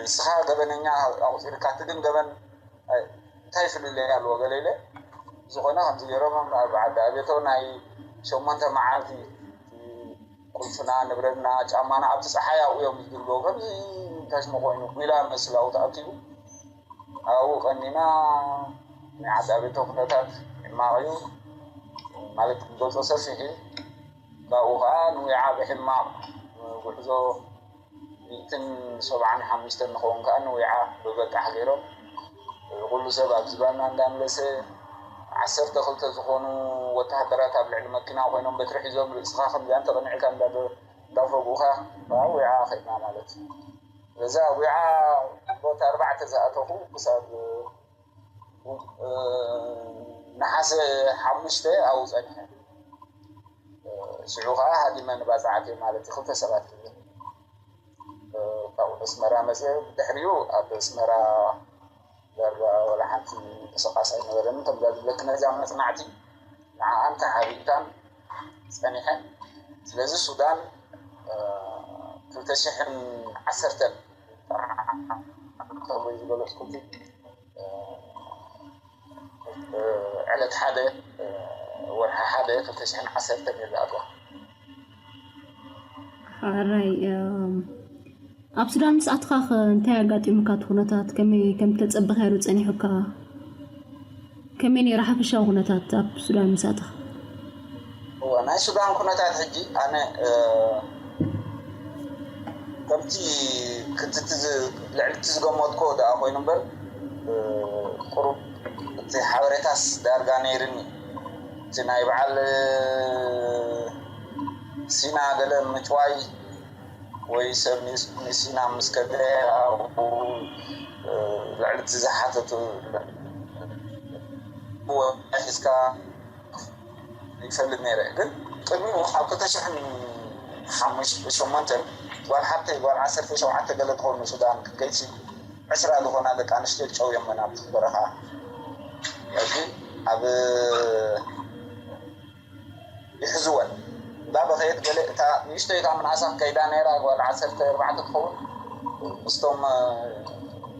ንስኻ ገበነኛ ኣቑፂርካ እቲ ግን ገበን እንታይ ፍልልይ ኣለዎ ገለ ኢለ ዝኾነ ከምዚ ገይሮም ኣብ ዓዲ ኣቤቶ ናይ ሸሞንተ መዓልቲ ቁልፍና ንብረትና ጫማና ኣብቲ ፀሓይ ኣብኡ እዮም ዝድርገው ከምዚ ታሽሙ ኮይኑ ጒላ መስል ኣብኡ ተኣኪቡ ኣብኡ ቀኒና ናይ ዓዲ ኣቤቶ ኩነታት ሕማቕ እዩ ማለት ክገልፆ ሰፊሕ እዩ ካብኡ ከዓ ንዊዓ ብሕማቕ ጉዕዞ ሚእትን ሰብዓን ሓሙሽተን ንኸውን ከዓ ንዊዓ ብበጣሕ ገይሮም ኩሉ ሰብ ኣብ ዝባና እንዳምለሰ ዓሰርተ ክልተ ዝኾኑ ወተሃደራት ኣብ ልዕሊ መኪና ኮይኖም በትሪ ሒዞም ርእስኻ ከምዚኣ እንተቐኒዕካ እንዳፈጉኡኻ ከዓ ዊዓ ከድና ማለት እዩ። እዛ ዊዓ ግንቦት ኣርባዕተ ዝኣተኹ ክሳብ ነሓሰ ሓሙሽተ ኣብኡ ፀኒሐ። ሽዑ ከዓ ሃዲመ ንባፅዓት እየ ማለት እዩ ክልተ ሰባት ካብኡ ኣስመራ መፅአ ብድሕሪኡ ኣብ ኣስመራ ዳርጋ ዋላ ሓንቲ ምንቅስቃስ ኣይነበረን ከምዛ ዝብለኪ ነዛ መፅናዕቲ ንዓኣን ተሓቢእካን ጸኒሐን። ስለዚ ሱዳን ክልተ ሽሕን ዓሰርተን ከምኡ ዝበለጽኩ ዕለት ሓደ ወርሒ ሓደ ክልተ ሽሕን ዓሰርተን እየ ዝኣትዋ። ሕራይ ኣብ ሱዳን ምስ ኣትኻ እንታይ ኣጋጢሙካ? እቲ ኩነታት ከመይ ከም ተጸበኻዮ ጸኒሑካ? ከመይ ነይሩ ሓፈሻዊ ኩነታት ኣብ ሱዳን ምስ ኣትኻ? እወ ናይ ሱዳን ኩነታት ሕጂ ኣነ ከምቲ ልዕልቲ ዝገመትኮ ደኣ ኮይኑ እምበር ቁሩብ እቲ ሓበሬታስ ዳርጋ ነይርኒ። እቲ ናይ በዓል ሲና ገለ ምጭዋይ ወይ ሰብ ንሲና ምስ ከደ ኣብኡ ልዕሊ እቲ ዝሓተቱ ሒዝካ ይፈልጥ ነይረ። ግን ቅድሚኡ ኣብ ክልተ ሽሕን ሓሙሽተ ሸሞንተን ጓል ሓብተይ ጓል ዓሰርተ ሸውዓተ ገለ ትኸውን ሱዳን ክትከይድ ዕስራ ዝኾና ደቂ ኣንስትዮ ጨውዮመን ኣብቲ በረኻ ሕጂ ኣብ ይሕዝወን። እንዳ በኸየት ገለ እታ ንእሽተይ እታ ምንኣሳ ከይዳ ነይራ ጓል ዓሰርተ ኣርባዕተ ትኸውን ምስቶም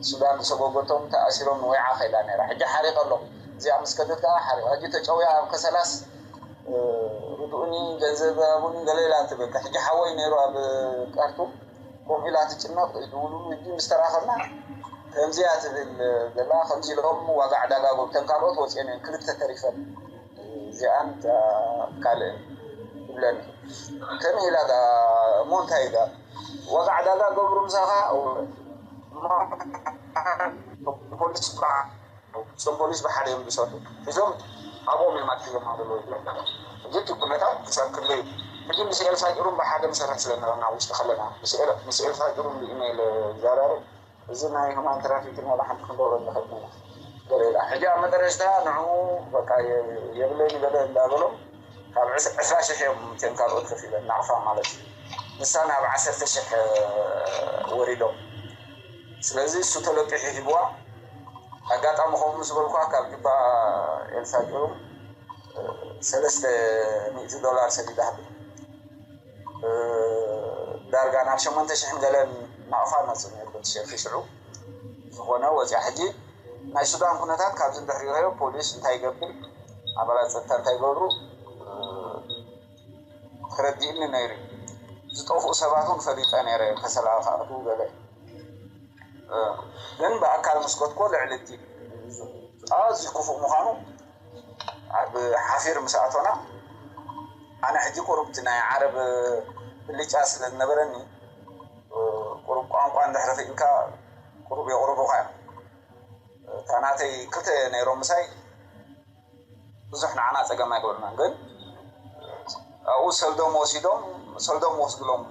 ሱዳን ዝሰጎጎቶም ተኣሲሮም ንወይዓ ከይዳ ነይራ። ሕጂ ሓሪቐ ኣለኹ። እዚኣ ምስ ከደት ከዓ ሓሪቐ። ሕጂ ተጨውያ ኣብ ከሰላስ ርድኡኒ ገንዘብ ሃቡኒ ገለ ኢላ ትብል። ሕጂ ሓወይ ነይሩ ኣብ ካርቱም ከምኡ ኢላ ትጭነቕ ይድውሉሉ። ሕጂ ምስ ተራኸብና ከምዚያ ትብል ዘላ ከምዚ ኢሎም ዋጋ ዕዳጋ ጎብተን ካልኦት ወፂአን እየን ክልተ ተሪፈን። እዚኣን ካልእ ይብለኒ ከመይ ኢላ ዳ እሞ እንታይ ዳ ዋጋ ዕዳጋ ገብሩ ምሳኻ ፖሊስ እቶም ፖሊስ ብሓደ እዮም ዝሰርሑ ሒዞም ኣብኦም እዮም ኣትሒዞም ኣለዉ። ሕጂ እቲ ኩነታት ክሳብ ክንደይ ሕጂ ምስ ኤልሳ ጭሩም ብሓደ ንሰርሕ ስለ ነበርና ውሽጢ ከለና ምስ ኤልሳ ጭሩም ብኢሜይል ይዘራረብ እዚ ናይ ሁማን ትራፊክን ዋላ ሓንቲ ክንገብሮ ንኽእል ኢና። ገለ ኢላ ሕጂ ኣብ መጠረሽታ ንዕኡ በቃ የብለይ ንገለ እንዳበሎም ካብ ዕስራ ሽሕ እዮም እተን ካልኦት ከፊለን ናቕፋ ማለት እዩ። ንሳ ናብ ዓሰርተ ሽሕ ወሪዶም። ስለዚ እሱ ተለቂሑ ሂብዋ። ኣጋጣሚ ከምኡ ምስ በልኳ ካብ ጁባ ኤልሳ ጭሩም ሰለስተ ሚእቲ ዶላር ሰዲዳ ሃብኒ። ዳርጋ ናብ ሸሞንተ ሽሕን ገለን ናቕፋ መፅእ ነይሩ በቲ ሸርፊ ሽዑ ዝኾነ ወፂኣ። ሕጂ ናይ ሱዳን ኩነታት ካብዚ ድሕሪረዮ ፖሊስ እንታይ ይገብር ኣባላት ፀጥታ እንታይ ይገብሩ ተረዲእኒ ነይሩ። ዝጠፍኡ ሰባት እውን ፈሊጠ ነይረ ከሰላ ክኣትዉ ገለ ግን ብኣካል ምስ ከድኮ ልዕሊ እቲ ኣዝዩ ክፉእ ምዃኑ ኣብ ሓፊር ምስ ኣቶና ኣነ ሕጂ ቁሩብ እቲ ናይ ዓረብ ብልጫ ስለ ዝነበረኒ ቁሩብ ቋንቋ እንድሕሪ ክኢልካ ቁሩብ የቑርቡኻ እዮም። እታ ናተይ ክልተ ነይሮም ምሳይ ብዙሕ ንዓና ፀገም ኣይገበሩናን ግን ኣብኡ ሰልዶም ወሲዶም ሰልዶም ወስድሎም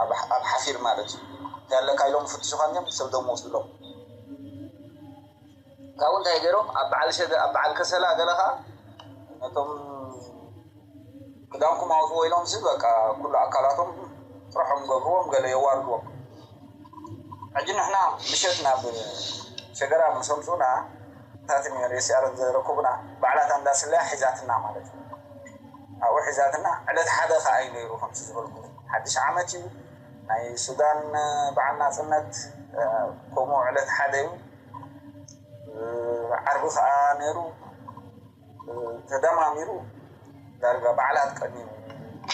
ኣብ ሓፊር ማለት እዩ እንታይ ኣለካ ኢሎም ፍትሹካ እንዲም ሰልዶም ወስድሎም ካብኡ እንታይ ገይሮም ኣብ በዓል ሸደ ኣብ በዓል ከሰላ ገለ ከዓ ነቶም ክዳንኩም ኣውፅዎ ኢሎም ሲ በቃ ኩሉ ኣካላቶም ጥርሖም ገብርዎም ገለ የዋርድዎም ሕጂ ንሕና ምሸት ናብ ሸገራ ምስ ኣምፁና ታትን ሬስያርን ዘረኩብና ባዕላታ እንዳስለያ ሒዛትና ማለት እዩ ኣብኡ ሒዛትና ዕለት ሓደ ከዓ እዩ ነይሩ ከምቲ ዝበልኩ ሓድሽ ዓመት እዩ ናይ ሱዳን በዓል ናፅነት ከምኡ ዕለት ሓደ እዩ ዓርቢ ከዓ ነይሩ ተደማሚሩ ዳርጋ በዓላት ቀኒዩ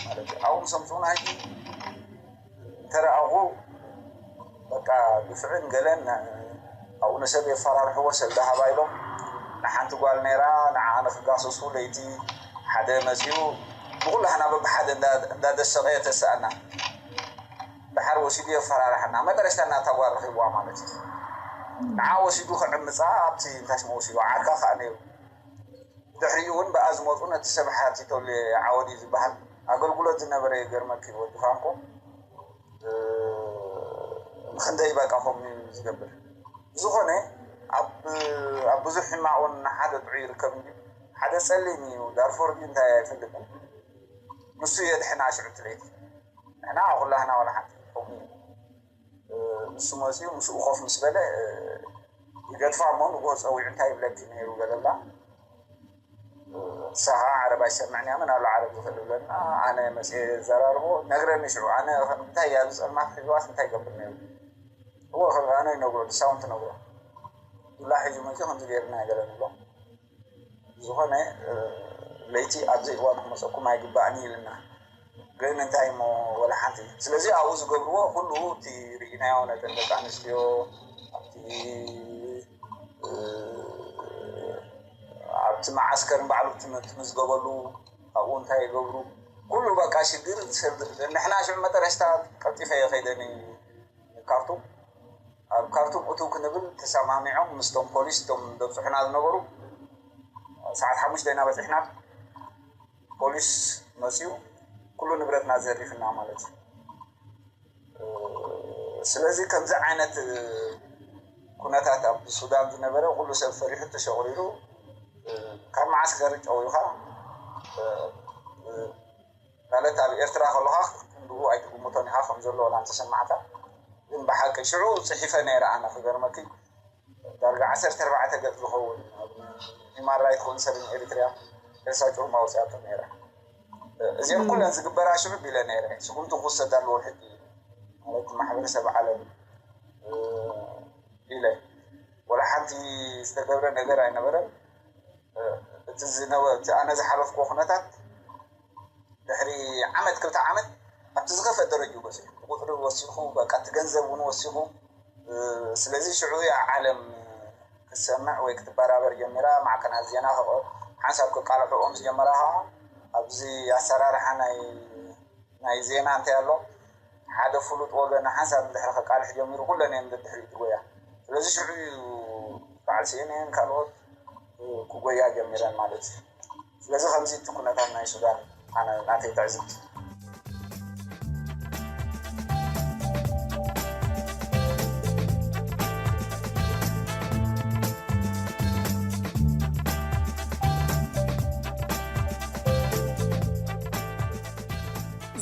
ማለት እዩ ኣብኡ ምስ ኣምፁና ሕጂ እንተረኣኹ በቃ ግፍዕን ገለን ኣብኡ ንሰብ የፈራርሕዎ ሰብ ደሃባ ኢሎም ንሓንቲ ጓል ነይራ ንዓ ንክጋሰሱ ለይቲ ሓደ መፅኡ ንኩላህና በብሓደ እንዳደሰቀ የተሰኣና ድሓር ወሲዱ የፈራርሓና መጠረሽታ እናታ ጓል ረኪብዋ ማለት እዩ ንዓ ወሲዱ ክዕምፃ ኣብቲ እንታይ ሽሙ ወሲዱ ዓርካ ከዓ ነይሩ ድሕሪኡ እውን ብኣ ዝመፁ ነቲ ሰብ ሓቲተሉ ዓወዲ ዝበሃል ኣገልግሎት ዝነበረ ይገርመኪ ወዲ ፋንኮ ንክንደይ በቃ ከምኡ ዝገብር ብዝኾነ ኣብ ብዙሕ ሕማቕ እውን ሓደ ጥዑይ ይርከብ እንዲ ሓደ ፀሊም እዩ ዳርፎር ድዩ እንታይ ኣይፈልጥን ንሱ የድሕና ሽዑ ትለይቲ ንሕና ኩላህና ዋላ ሓንቲ ከምኡ ንሱ መፅኡ ምስኡ ኮፍ ምስ በለ ይገድፋ እሞ ንጎ ፀዊዑ እንታይ ይብለኪ ነይሩ ገለላ ንስኻ ዓረብ ኣይሰምዕን እያ፣ መን ኣሎ ዓረብ ዝኽእል ዝብለና? ኣነ መፅየ ዘራርቦ ነግረኒ። ሽዑ ኣነ እንታይ እያ ዝፀልማት ሒዝዋስ እንታይ ይገብር ነይሩ? እዎ፣ ከም ኣነ ይነግሮ፣ ንሳውን ትነግሮ። ዱላ ሒዙ መፅዩ ከምዚ ገይርና ገለ ንብሎ። ዝኾነ፣ እ፣ ለይቲ ኣብዚ እዋን ክመፀኩም ኣይግባእን ኢልና። ግን እንታይ እሞ ወላ ሓንቲ። ስለዚ ኣብኡ ዝገብርዎ ኩሉ እቲ ርኢናዮ ነተን ደቂ ኣንስትዮ ኣብቲ፣ እ፣ ኣብቲ መዓስከር ንባዕሉ ትም-፣ ትምዝገበሉ ኣብኡ እንታይ ይገብሩ ኩሉ በቃ ሽግር ሰብ-፣ ንሕና ሽዑ መጠረሽታ ቀልጢፈ እየ ከይደ ን-፣ ንካርቱም። ኣብ ካርቱም እትው ክንብል ተሰማሚዖም ምስቶም ፖሊስ እቶም ዘብፅሑና ዝነበሩ ሰዓት ሓሙሽተ ኢና በፂሕና። ፖሊስ መፅዩ ኩሉ ንብረትና ዘሪፍና ማለት እዩ። ስለዚ ከምዚ ዓይነት ኩነታት ኣብ ሱዳን ዝነበረ ኩሉ ሰብ ፈሪሑ ተሸቑሪሩ ካብ መዓስከር ጨዊኻ ማለት ኣብ ኤርትራ ከለኻ ክንድኡ ኣይትግምቶን ኢኻ ከም ዘሎ ወላ እንተሰማዕካ። ግን ብሓቂ ሽዑ ጽሒፈ ነይረ ኣነ ክገርመኪ ዳርጋ ዓሰርተ ኣርባዕተ ገጽ ዝኸውን ኣብ ሂማን ራይት ኮንሰርን ኤሪትሪያ ኤልሳ ጩርማ ኣውፅኣቶ ነይራ። እዚኦም ኩለን ዝግበራ ሽዑ ቢለ ነይረ። ስኹም ትኹስ ተዳልዎ ሕጂ ማለት ማሕበረሰብ ዓለም ኢለ ወላ ሓንቲ ዝተገብረ ነገር ኣይነበረን። እቲ ዝነበ እቲ ኣነ ዝሓለፍኩዎ ኩነታት ድሕሪ ዓመት ክልተ ዓመት ኣብቲ ዝኸፍአ ደረጅኡ በፂሑ ብቁፅሪ ወሲኹ በቃ እቲ ገንዘብ እውን ወሲኹ። ስለዚ ሽዑ እያ ዓለም ክትሰምዕ ወይ ክትበራበር ጀሚራ። ማዕከናት ዜና ሓንሳብ ክቃልሕኦም ዝጀመራ ከዓ ኣብዚ ኣሰራርሓ ናይ ናይ ዜና እንታይ ኣሎ ሓደ ፍሉጥ ወገን ሓንሳብ እንድሕር ከቃልሕ ጀሚሩ ኩለን እየን ደድሕሪኡ ትጎያ። ስለዚ ሽዑ እዩ በዓል ሲኤንኤን ካልኦት ክጎያ ጀሚረን ማለት እዩ። ስለዚ ከምዚ እቲ ኩነታት ናይ ሱዳን ኣነ ናተይ ትዕዝብቲ።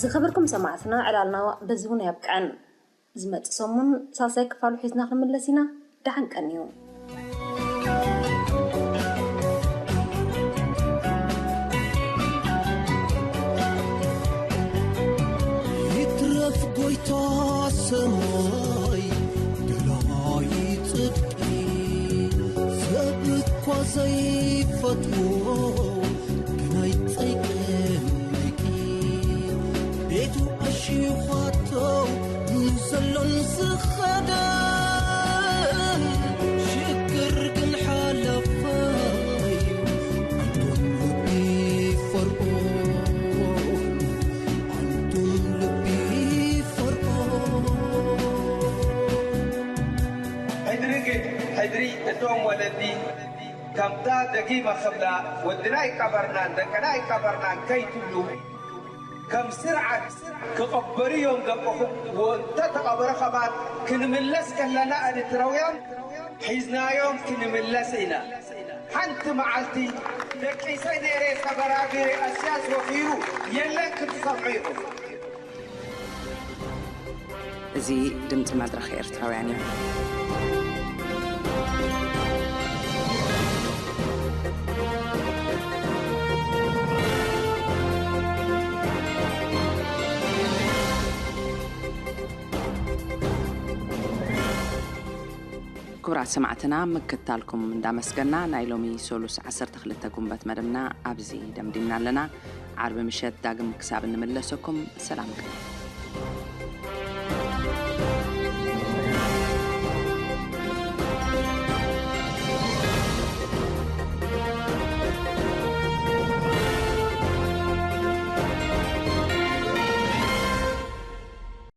ዝኸበርኩም ሰማዕትና ዕላልና በዚ እውን ኣየብቅዐን። ዝመጽእ ሰሙን ሳልሳይ ክፋሉ ሒዝና ክንምለስ ኢና። ደሓን ቀንዩ። ይትረፍ ጎይታ ሰማይ ደላይ ጽድቂ ሰብ እኳ ዘይፈትዎ ግናይ ጸይቅመይኪ ቤቱ ኣሽዩኻቶ ንዘሎን ዝኸደን ሽግር ግን ሓለፋዩ ኣንቱም ልቢ ፈርዖን ኣንቱም ልቢ ፈርዖን ሕድሪ እቶም ወለዲ ከምታ ደጊመ ክብላ ወድና ኣይቀበርናን ደቅና ኣይቀበርናን ከይትብሉ ከም ስርዓት ክቐበሩ እዮም ደቅኹም ወእንተ ተቐበረ ከማን ክንምለስ ከለና ኤርትራውያን ሒዝናዮም ክንምለስ ኢና ሓንቲ መዓልቲ ደቂሰ ነይረ ተበራቢረ እስያስ ወፊሩ የለን ክትሰምዑ ኢኹም እዚ ድምፂ መድረኽ ኤርትራውያን እዩ። ክቡራት ሰማዕትና ምክታልኩም እንዳመስገና ናይ ሎሚ ሶሉስ ዓሰርተ ክልተ ጉንበት መደብና ኣብዚ ደምዲምና ኣለና። ዓርቢ ምሸት ዳግም ክሳብ እንምለሰኩም ሰላም ቅነ።